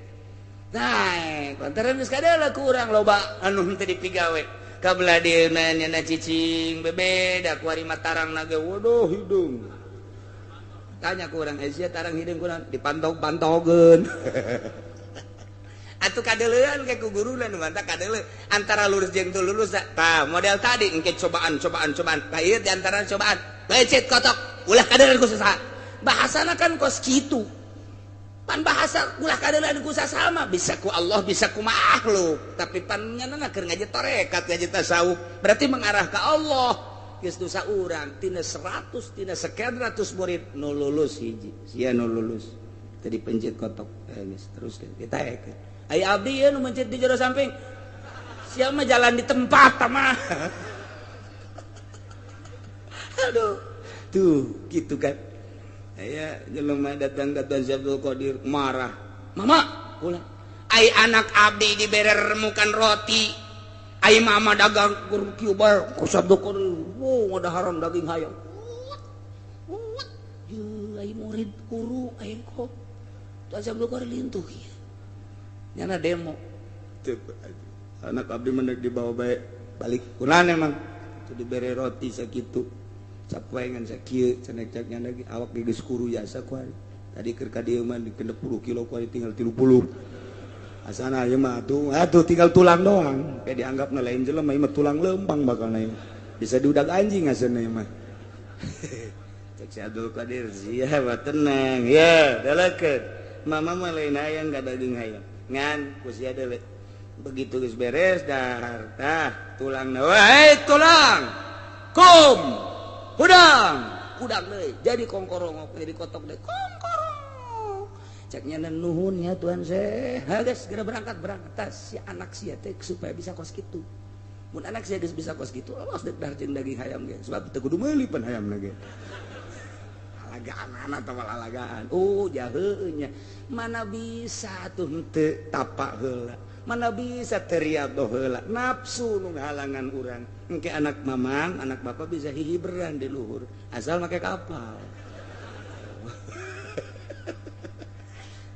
naik lantaran geus kadeuleu ku urang loba anu henteu dipigawe kabelah dieuna nyana cicing bebeda ku ari mah tarang na ge waduh hidung tanya ku urang Asia tarang hidung kurang dipantog-pantogeun atuh kadeuleuan ke ku guruna nu mantap kadeuleu antara lurus jeung teu lulus tah model tadi engke cobaan cobaan cobaan tah ieu di antara cobaan becet kotok ulah kadeuleuan ku saha bahasana kan kos kitu pan bahasa ulah kadeuleuan ku sasama bisa ku Allah bisa ku makhluk tapi pan nyana keur ngaji tarekat ngaji tasawuf berarti mengarah ke Allah geus dosa urang tina 100 tina sekian ratus murid nu lulus hiji sia nu lulus tadi pencet kotok geus teruskeun ditaekeun ai abdi ieu nu mencet di jero samping sia mah jalan di tempat mah aduh tuh gitu kan. Aya jelema datang ka Tuan Abdul Qadir marah. Mama, ulah. Ai anak abdi dibere remukan roti. Ai mama dagang kur kieu bae ku Abdul Qadir. Wow, ngadaharan daging hayam. Yeuh, ai murid guru ai kok. Tuan Abdul Qadir lintuh ieu. Nyana demo. Anak abdi mendek dibawa bae balik. Kunaon emang? Teu dibere roti sakitu. Sapoe ngan sakieu cenah cek nya lagi awak geus kuru jasa ku ari. Tadi keur ka dieu mah 60 kilo ku ari tinggal 30. Asana ieu mah atuh tinggal tulang doang. Kayak dianggapna lain jelema ieu mah tulang lempang bakalna ieu. Bisa diudag anjing asana ieu mah. Cek si Abdul Qadir sia mah tenang ya dalekeun. Mama mah lain hayang ka daging hayam. Ngan ku sia deuleu. Begitu geus beres dahar tah tulangna wae tulang. Kum hudang hudang deui jadi kongkorongok jadi kotok deui kongkorong cek nya nuhun ya Tuhan seh geus segera berangkat berangkat tas si anak sia teh supaya bisa kos kitu Mun anak sia geus bisa kos kitu, awas dek dahar jeung daging hayam ge. Sebab teu kudu meuli pan hayam ge. Alagaan anak atau alagaan. Oh, jaheunya. Mana bisa tuh henteu tapak heula. Mana bisa teriadoh heula. Nafsu nu ngahalangan urang. Engke anak mamang, anak bapak bisa hihiberan di luhur asal make kapal.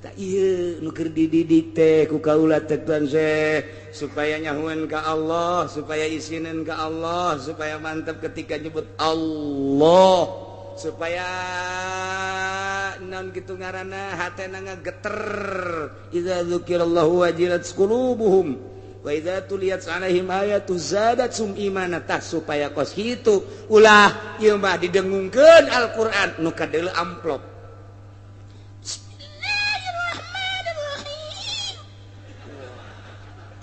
Tak ieu nu keur dididik teh ku kaula teh Tuan Syekh supaya nyahueun ka Allah, supaya isineun ka Allah, supaya mantep ketika nyebut Allah, supaya naon kitu ngaranna hatena ngageter. Idza dzukirallahu wajilat qulubuhum wa idza tuliyat alaihim ayatu zadatsum imana. Tah supaya kos kitu ulah ieu mah didengungkeun Al-Qur'an nu kadeuleu amplop.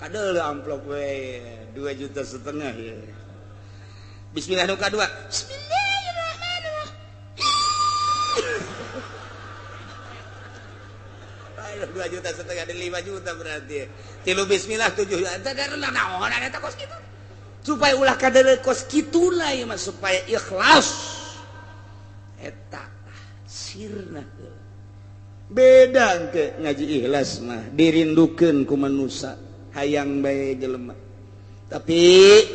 Kadeuleu amplop we 2,5 juta ya. Bismillah nu kadua. Bismillahirrahmanirrahim. 2,5 juta ada 5 juta berarti. Tilu bismillah 7 juta. Eta naon eta kos kitu. Supaya ulah kadeuleu kos kitu lah ieu mah supaya ikhlas. Eta sirna. Beda engke ngaji ikhlas mah dirindukeun ku manusa. Hayang bae jelema. Tapi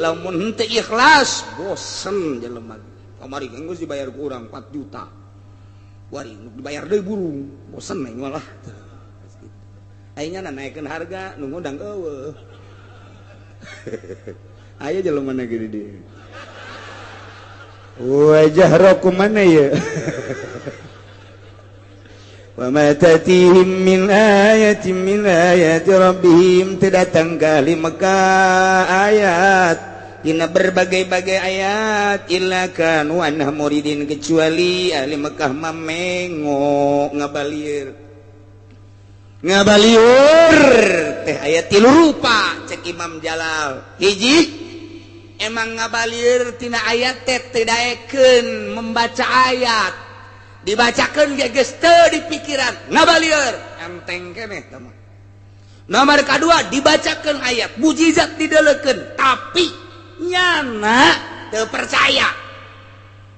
lamun henteu ikhlas bosen jelema. Kamari geus dibayar ku urang 4 juta. Wari dibayar deui burung, bosen aing malah. Aing nya naikeun harga nu ngundang eueuh. Aya jelema na gede dieu. Wajah roku mana ya? Wa ma tatihim min ayatin min ayati rabbihim, datang ka ahli Mekah ayat dina berbagai-bagai ayat illa kanu anha muridin, kecuali ahli Mekah mamengo ngabalieur. Ngabalieur teh ayat tilu rupa cek Imam Jalal. Hiji emang ngabalieur tina ayat teh teu daekeun membaca ayat, dibacakeun ge geus teu di pikiran, ngabalieur enteng keneh tah mah. Nomor kadua dibacakeun ayat mujizat dideulekeun tapi nyana teu percaya,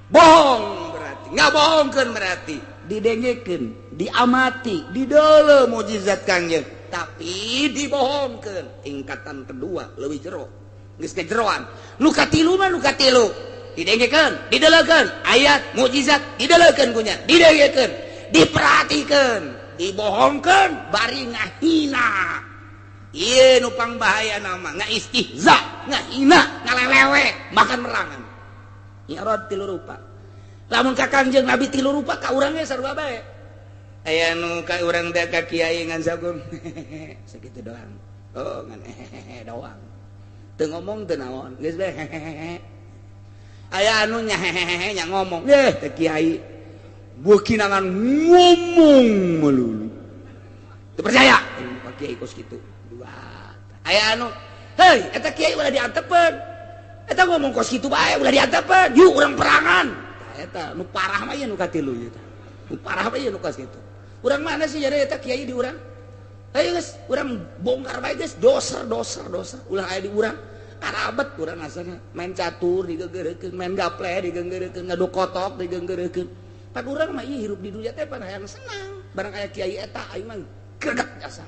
bohong berarti, ngabohongkeun berarti, didengekeun, diamati, dideuleu mujizat Kangjeng tapi dibohongkeun. Tingkatan kedua leuwih jero, geus kejeroan. Nu katilu mah nu katilu didengekeun, dideulekeun ayat mujizat dideulekeun kunya, didengekeun, diperhatikeun, dibohongkeun bari ngahina. Ieu nu pangbahaya nama ngaistihza, ngahina, ngalelewe, makan merangan. I'rad tilu rupa. Lamun ka Kangjeng Nabi tilu rupa ka urang ge sarua bae. Aya nu ka urang teh ka kiai ngan sagum sakitu doang. Oh ngan doang. Teu ngomong teu naon, geus bae. Aya anu nya hehehe nya ngomong, yeh teh kiai beukinangan ngomong melulu. Teu percaya ka kiai kos kitu. Dua. Aya anu, hei eta kiai ulah diantepeun. Eta ngomong kos kitu bae ulah diantepeun. Yuk urang perangan. Tah eta nu parah mah ieu nu katilu ieu tah. Nu parah mah ieu nu kos kitu. Urang mana sih jadi eta kiai di urang? Ayo geus, urang bongkar bae geus, doser doser doser ulah aya di urang. Karabet urang asana main catur digeugeurekeun, main gaple digeugeurekeun, ngadu kotok digeugeurekeun. Pan urang mah ieu hirup di dunia teh pan hayang senang. Barang aya kiai eta aing mah greget asa.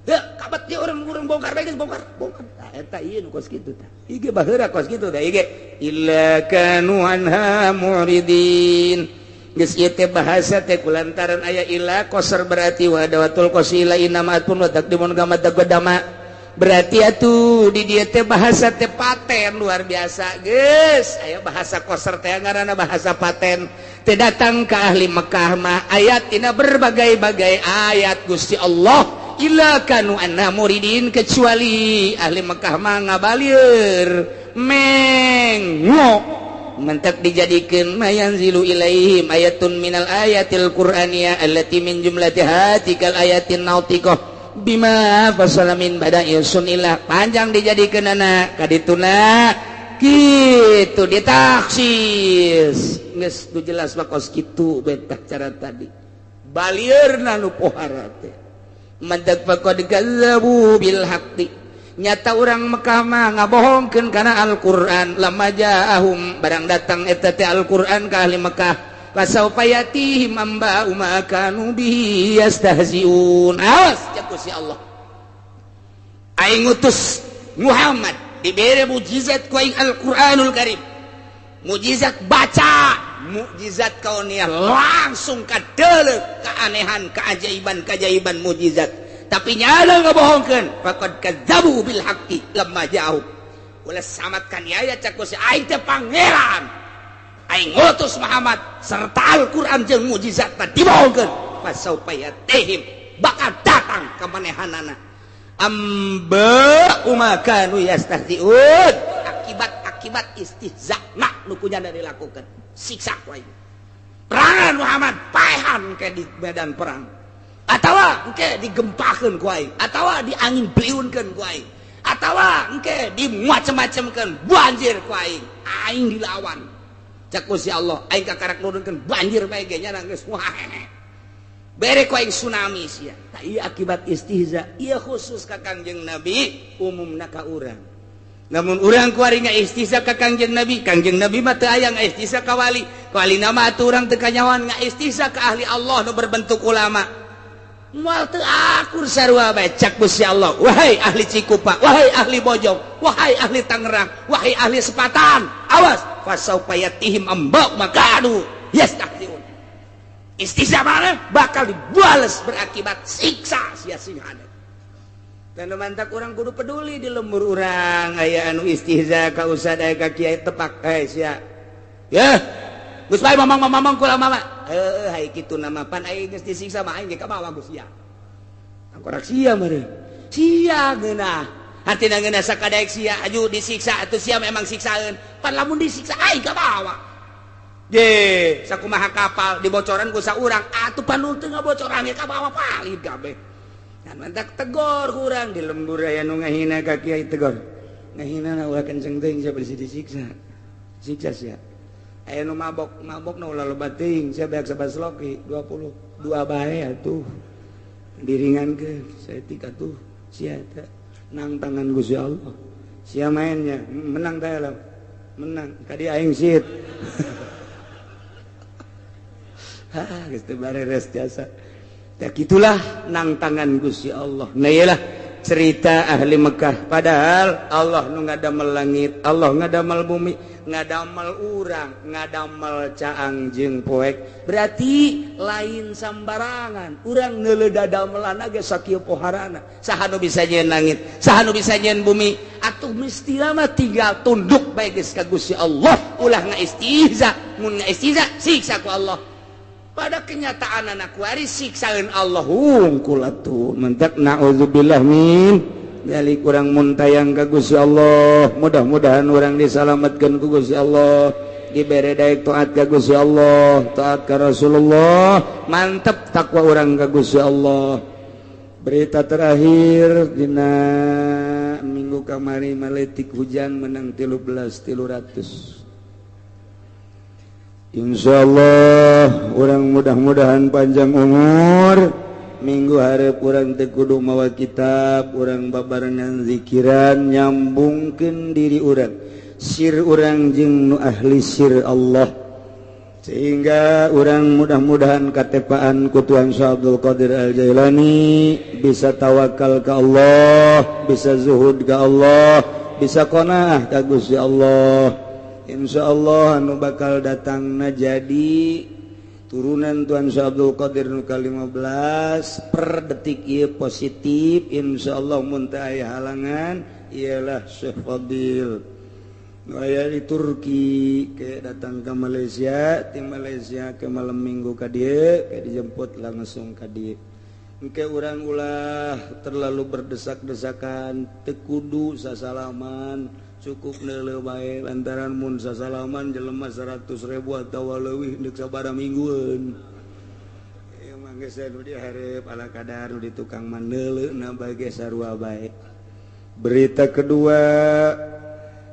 Heuh, kabet ieu urang bongkar bae geus, bongkar, bongkar. Tah eta ieu nu kos kitu tah. Ieu ge baheura kos kitu tah ieu ge. Illa kanu anha muridin. Geus ieu teh bahasa teh kulantaran aya illa qasar berarti wa dawatul qasila inama atun wa taqdimun kama taqaddama. Berarti atuh di dieu teh bahasa teh paten luar biasa geus. Aya bahasa qasar teh ngaranna bahasa paten. Teh datang ka ahli Mekah mah ayat tina berbagai-bagai ayat Gusti Allah illa kanu anna muridin, kecuali ahli Mekah mah ngabalieur mengo. Mentak dijadikeun mayanzilu ilaihim ayatun minal ayatil qur'aniyah allati min jumlatiha tikal ayatin nautiqah bima fasala min bada'i sunillah. Panjang dijadikeun anak kadituna kitu ditaksis geus nu jelas mah kos kitu betah cara tadi balieurna nu pohara teh. Mantak faqad kazzabu bil haqqi, Nyata urang Mekah mah ngabohongkeun kana Al-Qur'an. Lamma ja'ahum barang datang eta teh Al-Qur'an ka ahli Mekah. Fasaufa yatihim amba'u ma kanu bihi yastahzi'un. Awas cek si Allah. Aing ngutus Muhammad dibere mukjizat ku aing Al-Qur'anul Karim. Mukjizat baca, mukjizat kauniah langsung kadeuleuh keanehan, keajaiban, keajaiban mukjizat. Tapi nyala ngabohongkeun, faqad kadzabu bil haqqi lamma ja'u. Ulah samat kaniaya cak ku si aing teh pangeran. Aing ngutus Muhammad serta Al-Qur'an jeung mukjizat teh dibohongkeun. Fasaufa yatihim bakal datang ka manehanana. Amba ma kanu yastahzi'un. Akibat-akibat istihza nak nu kunyana dilakukan. Siksa ku aing. Perangan Muhammad paehan ke di medan perang. Atawa engke digempakeun ku aing, atawa diangin beliunkeun ku aing, atawa engke dimacem-macemkeun banjir ku aing, aing dilawan. Cak ku si Allah, aing kakarak nurunkeun banjir bae ge nya geus wah. Bere ku aing tsunami sia. Tah ieu akibat istihza, ieu khusus ka Kangjeng Nabi, umumna ka urang. Namun urang kuari ngaistihza ka Kangjeng Nabi, Kangjeng Nabi mah teu aya ngaistihza ka wali. Wali nama atuh urang teu kanyawan ngaistihza ka ahli Allah nu berbentuk ulama. Moal teu akur sarua bae cak Gusti Allah. Wahai ahli Cikupa, wahai ahli Bojong, wahai ahli Tangerang, wahai ahli Sepatan, awas fasaufa yatihim amba makanu yastahziun. Istihza mana bakal dibales berakibat siksa sia singana. Dan mantak urang kudu peduli di lembur urang aya anu istihza ka ustad aya ka kiai tepak sia. Ya. Geus bae mamang-mamang kula mama. Heuh hai kitu nama pan aing geus disiksa mah aing ge ka bawa geus sia. Angkorak sia meureun. Sia geunah. Hatina ngeunah sakadaek sia aju disiksa atuh sia memang siksaeun. Pan lamun disiksa aing ka bawa. Ye, sakumaha kapal dibocoran ku saurang atuh pan nu teu ngabocoran ge ka bawa palid kabeh. Dan mantak tegor kurang di lembur aya nu ngahina ka kiai tegor. Ngahina ulah kenceng teuing sia bisi disiksa. Siksa sia. Aya nu mabok, mabok nu ulah loba teuing sia beak sabasloki 22 bae atuh. Diringankeun saeutik atuh sia teh nang tangan Gusti Allah. Sia mainnya menang teh lah. Menang ka dia aing sit. Hah, geus teu bareres jasa. Ya gitulah nang tangan Gusti Allah. Nah iyalah cerita ahli Mekah. Padahal Allah nu ngadamel langit, Allah ngadamel bumi, ngadamel urang, ngadamel caang jeung poek. Berarti lain sambarangan. Urang neuleuh dadamelan ge sakieu poharana. Saha nu bisa nyieun langit, saha nu bisa nyieun bumi. Atuh mesti mah tinggal tunduk bae geus ka Gusti Allah. Ulah ngaistihza, mun ngaistihza siksa ku Allah. Pada kenyataan anak waris siksaeun Allah hungkul atuh mentak naudzubillah min dzalik. Urang muntayang ka Gusti Allah, mudah-mudahan urang disalametkeun ku Gusti Allah, dibere daek taat ka Gusti Allah, taat ka Rasulullah, mantep takwa urang ka Gusti Allah. Berita terakhir dina minggu kamari maletik hujan menang 13.300. Insyaallah urang mudah-mudahan panjang umur. Minggu hareup urang teu kudu mawa kitab, urang babarengan zikiran nyambungkeun diri urang, sir urang jeung nu ahli sir Allah, sehingga urang mudah-mudahan katepaan ku Tuhan Syekh Abdul Qadir Al-Jailani bisa tawakal ka Allah, bisa zuhud ka Allah, bisa qanaah ka Gusti Allah. Insyaallah anu bakal datangna jadi turunan Tuhan Syekh Abdul Qadir nu ka-15 per detik ieu positif. Insyaallah mun teu aya halangan ialah Syekh Fadil nu aya di Turki ke datang ke Malaysia, ti Malaysia ke malam minggu ka dieu ke dijemput langsung ka dieu. Engke urang ulah terlalu berdesak-desakan, teu kudu sasalaman, cukup neuleuh bae lantaran mun sasalaman jelema 100.000 atawa leuwih deuk sabaraha minggueun. Ieu mah geus nu dihareup ala kadar nu di tukang mah neuleuhna bae ge sarua bae. Berita kedua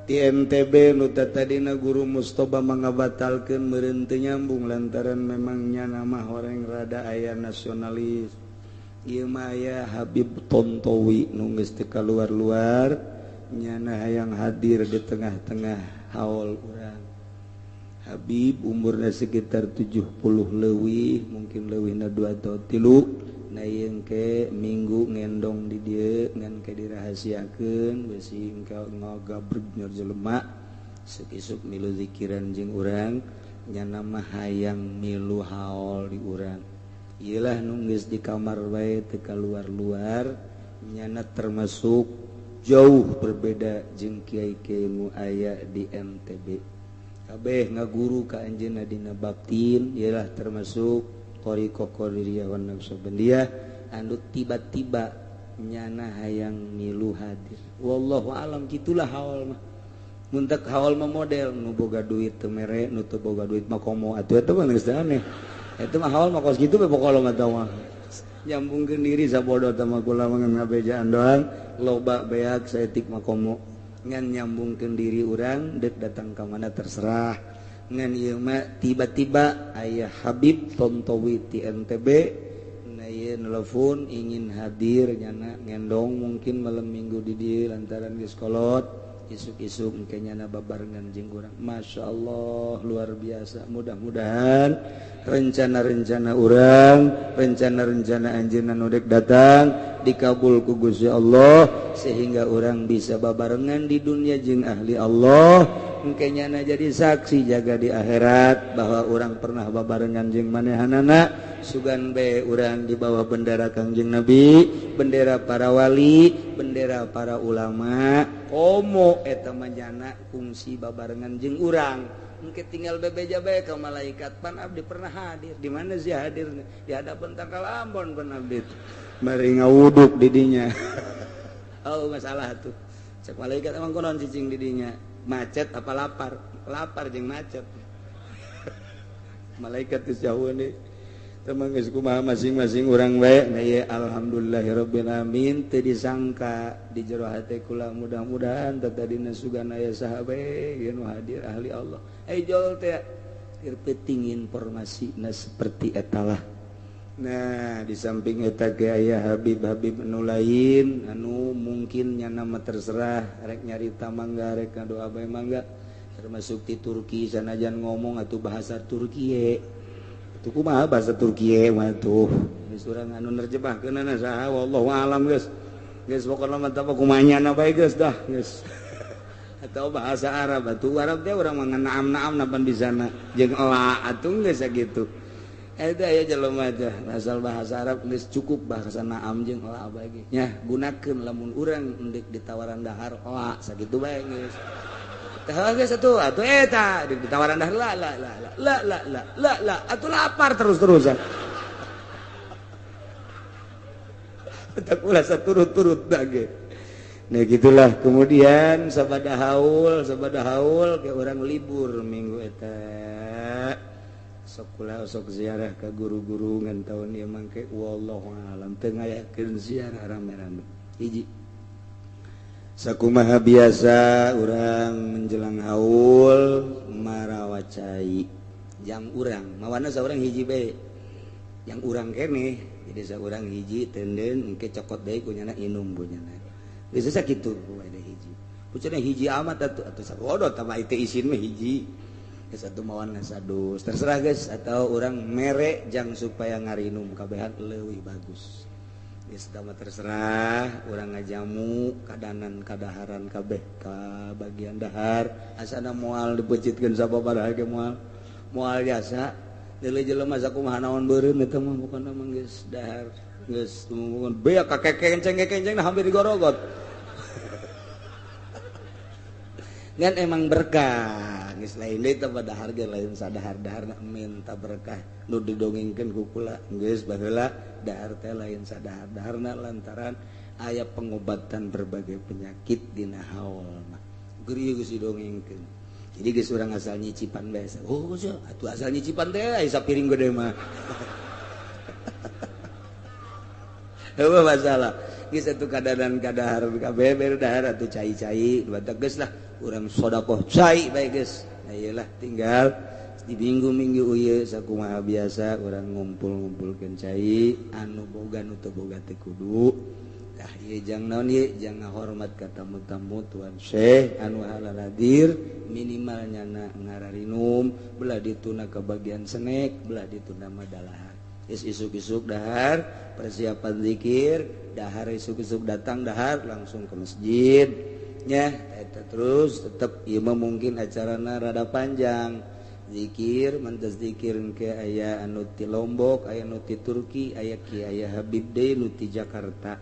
di MTB nu tadina guru Mustoba mangabatalkeun meureun teu nyambung lantaran memangnya nama horeng rada aya nasionalis. Ieu mah aya Habib Tontowi nu geus teu kaluar-luar nyana hayang hadir di tengah-tengah haul urang. Habib umurna sekitar 70 leuwih, mungkin leuwihna 2 atau 3. Nah ieu ke minggu ngendong di dieu ngan ke dirahasiakeun besi engkau ngagabreg nyor jelema sekisuk milu zikiran jeung urang nyana mah hayang milu haul di urang. Iyalah nu geus di kamar bae teu kaluar-luar nyana termasuk jauh berbeda jeung kiai-kiai nu aya di MTB. Kabeh ngaguru ka anjeunna dina batin iyalah termasuk thariqah Qadiriyah wan Naqsyabandiyah anu tiba-tiba nyana hayang milu hadir. Wallahu alam kitulah haul mah. Mun teu haul mah model nu boga duit teu mere, nu teu boga duit mah komo atuh eta mah geus aneh. Eta mah haul mah kos kitu we pokona mah tah mah. Nyambungkeun diri sabodo tah mah kula mah ngabejaan doang, loba beak saeutik mah komo. Ngan nyambungkeun diri urang deuk datang ka mana terserah. Ngan ieu mah tiba-tiba aya Habib Tontowi ti NTB na ieu nelpon ingin hadir nyana ngendong mungkin malam minggu di dieu lantaran geus kolot isuk-isuk engke nyana babarengan jeung urang. Masya Allah luar biasa. Mudah-mudahan rencana-rencana urang, rencana-rencana anjeunna nu dek datang dikabul ku Gusti Allah sehingga urang bisa babarengan di dunia jeung ahli Allah. Engke nyana jadi saksi jaga di akhirat bahwa urang pernah babarengan jeung manehanana. Sugan bae urang di bawah bendera Kangjeng Nabi, bendera para wali, bendera para ulama. Komo eta mah nyana kungsi babarengan jeung urang. Engke tinggal bebeja bae ka malaikat, pan abdi pernah hadir. Di mana sih hadirnya? Di hadapan tangkal Ambon pan abdi. Bari ngawuduk di dinya. Oh masalah tuh. Cek malaikat emang kunaon cicing di dinya? Macet apa lapar? Lapar jeung macet. Malaikat geus jauh nih. Teman geus kumaha masing-masing urang bae. Nah ieu alhamdulillahirabbil alamin teu disangka di jero hate kula mudah-mudahan tadina sugan aya saha bae ieu nu hadir ahli Allah. Jol teh keur penting informasina seperti eta lah. Nah di samping eta ge aya Habib-habib anu lain anu mungkin nyana mah terserah rek nyarita mangga rek ngadoa bae mangga, termasuk di Turki sanajan ngomong atuh bahasa Turki atuh kumaha bahasa Turki mah tuh geus urang anu nerjemahkeunana saha wallahu alam geus. Geus pokona mah tah kumaha nyana bae geus dah geus. Atau bahasa Arab atuh Arab teh urang mah naam-naam napan bisana jeung ela atuh geus sakitu. Eta aya jelema teh asal bahasa Arab geus cukup bahasa naam jeung ela bae ge. Nya gunakeun lamun urang endek ditawaran dahar ela sakitu bae geus. Tah geus atuh atuh eta ditawaran dahar la la la la la la la la atuh lapar terus-terusan. Tak ulah saturut-turut da ge. Nah gitulah kemudian sabada haul ke orang libur minggu eta. Sok kula sok ziarah ka guru-guru ngan taun ieu mangke wallahu alam teu ngayakeun ziarah rame-rame. Hiji. Sakumaha biasa urang menjelang haul marawa cai. Jang urang mawana saurang hiji bae. Yang urang keneh jadi saurang hiji tenden engke cokot deui ku nyana inum ku nyana. Geus sakitu ada hiji. Pucana hiji amat atuh atuh sabodo tah mah teu isin mah hiji. Geus atuh mawan sadus terserah geus atau urang mere jang supaya ngarinum kabehan leuwih bagus. Geus tah mah terserah urang ngajamu kadanan kadaharan kabeh ka bagian dahar asana moal dipeucitkeun sababaraha ge moal moal jasa deuleu jelema sakumaha naon beureum eta mah bukan mah geus dahar geus tumumun beak ka kekenceng-kekenceng hampir digorogot. Ngan emang berkah geus lain deui teh dahar ge lain sadahar-daharna minta berkah nu didongengkeun ku kula geus baheula dahar teh lain sadahar-daharna lantaran aya pengobatan berbagai penyakit dina haul mah geus geus didongengkeun. Jadi geus urang asal nyicipan bae. Oh geus atuh asal nyicipan teh aya sapiring gede mah. Heueuh masalah geus atuh kadadan kadahar kabeh bere dahar atuh cai-cai batak geus lah urang sedekah cai bae geus. Nah iyalah tinggal Di minggu-minggu ieu sakumaha biasa urang ngumpul-ngumpulkeun cai anu boga nu teu boga teu kudu. Tah ieu jang naon ieu jang ngahormat ka tamu-tamu Tuan Syekh anu halaladir minimal nyana ngararinum belah dituna ke bagian senek belah dituna mah dalahar. Geus isuk-isuk dahar persiapan zikir dahar isuk-isuk datang dahar langsung ke masjid nya eta terus tetep ieu mah mungkin acarana rada panjang. Zikir mantas zikir ke aya anu ti Lombok aya nu ti Turki aya ki aya Habib deui nu ti Jakarta.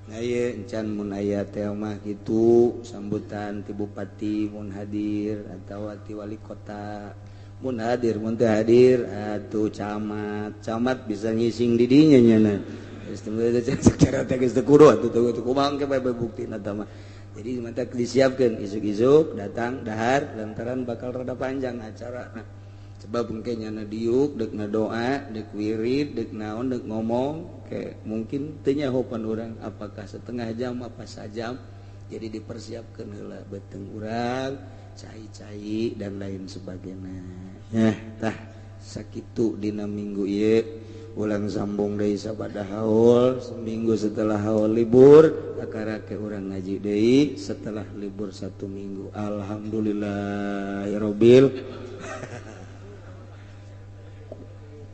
Nah ieu encan mun aya teh mah kitu sambutan ti bupati mun hadir atawa ti wali kota mun hadir mun teu hadir atuh camat camat bisa ngising di dinya nyana geus teu secara teh geus teu kudu atuh teu kumaha engke bae buktina tah mah. Jadi mata disiapkan isuk-isuk datang dahar lantaran bakal rada panjang acara. Nah, sebab mungkin nyana diuk dek na doa dek wirid dek naon dek ngomong kayak mungkin teu nyahopan urang apakah setengah jam apa sajam. Jadi dipersiapkan heula beuteung urang cai-cai dan lain sebagainya. Ya tah sakitu dina minggu ieu ulang sambung deui sabada haul seminggu setelah haul libur akarake urang ngaji deui setelah libur 1 minggu. Alhamdulillahirabbil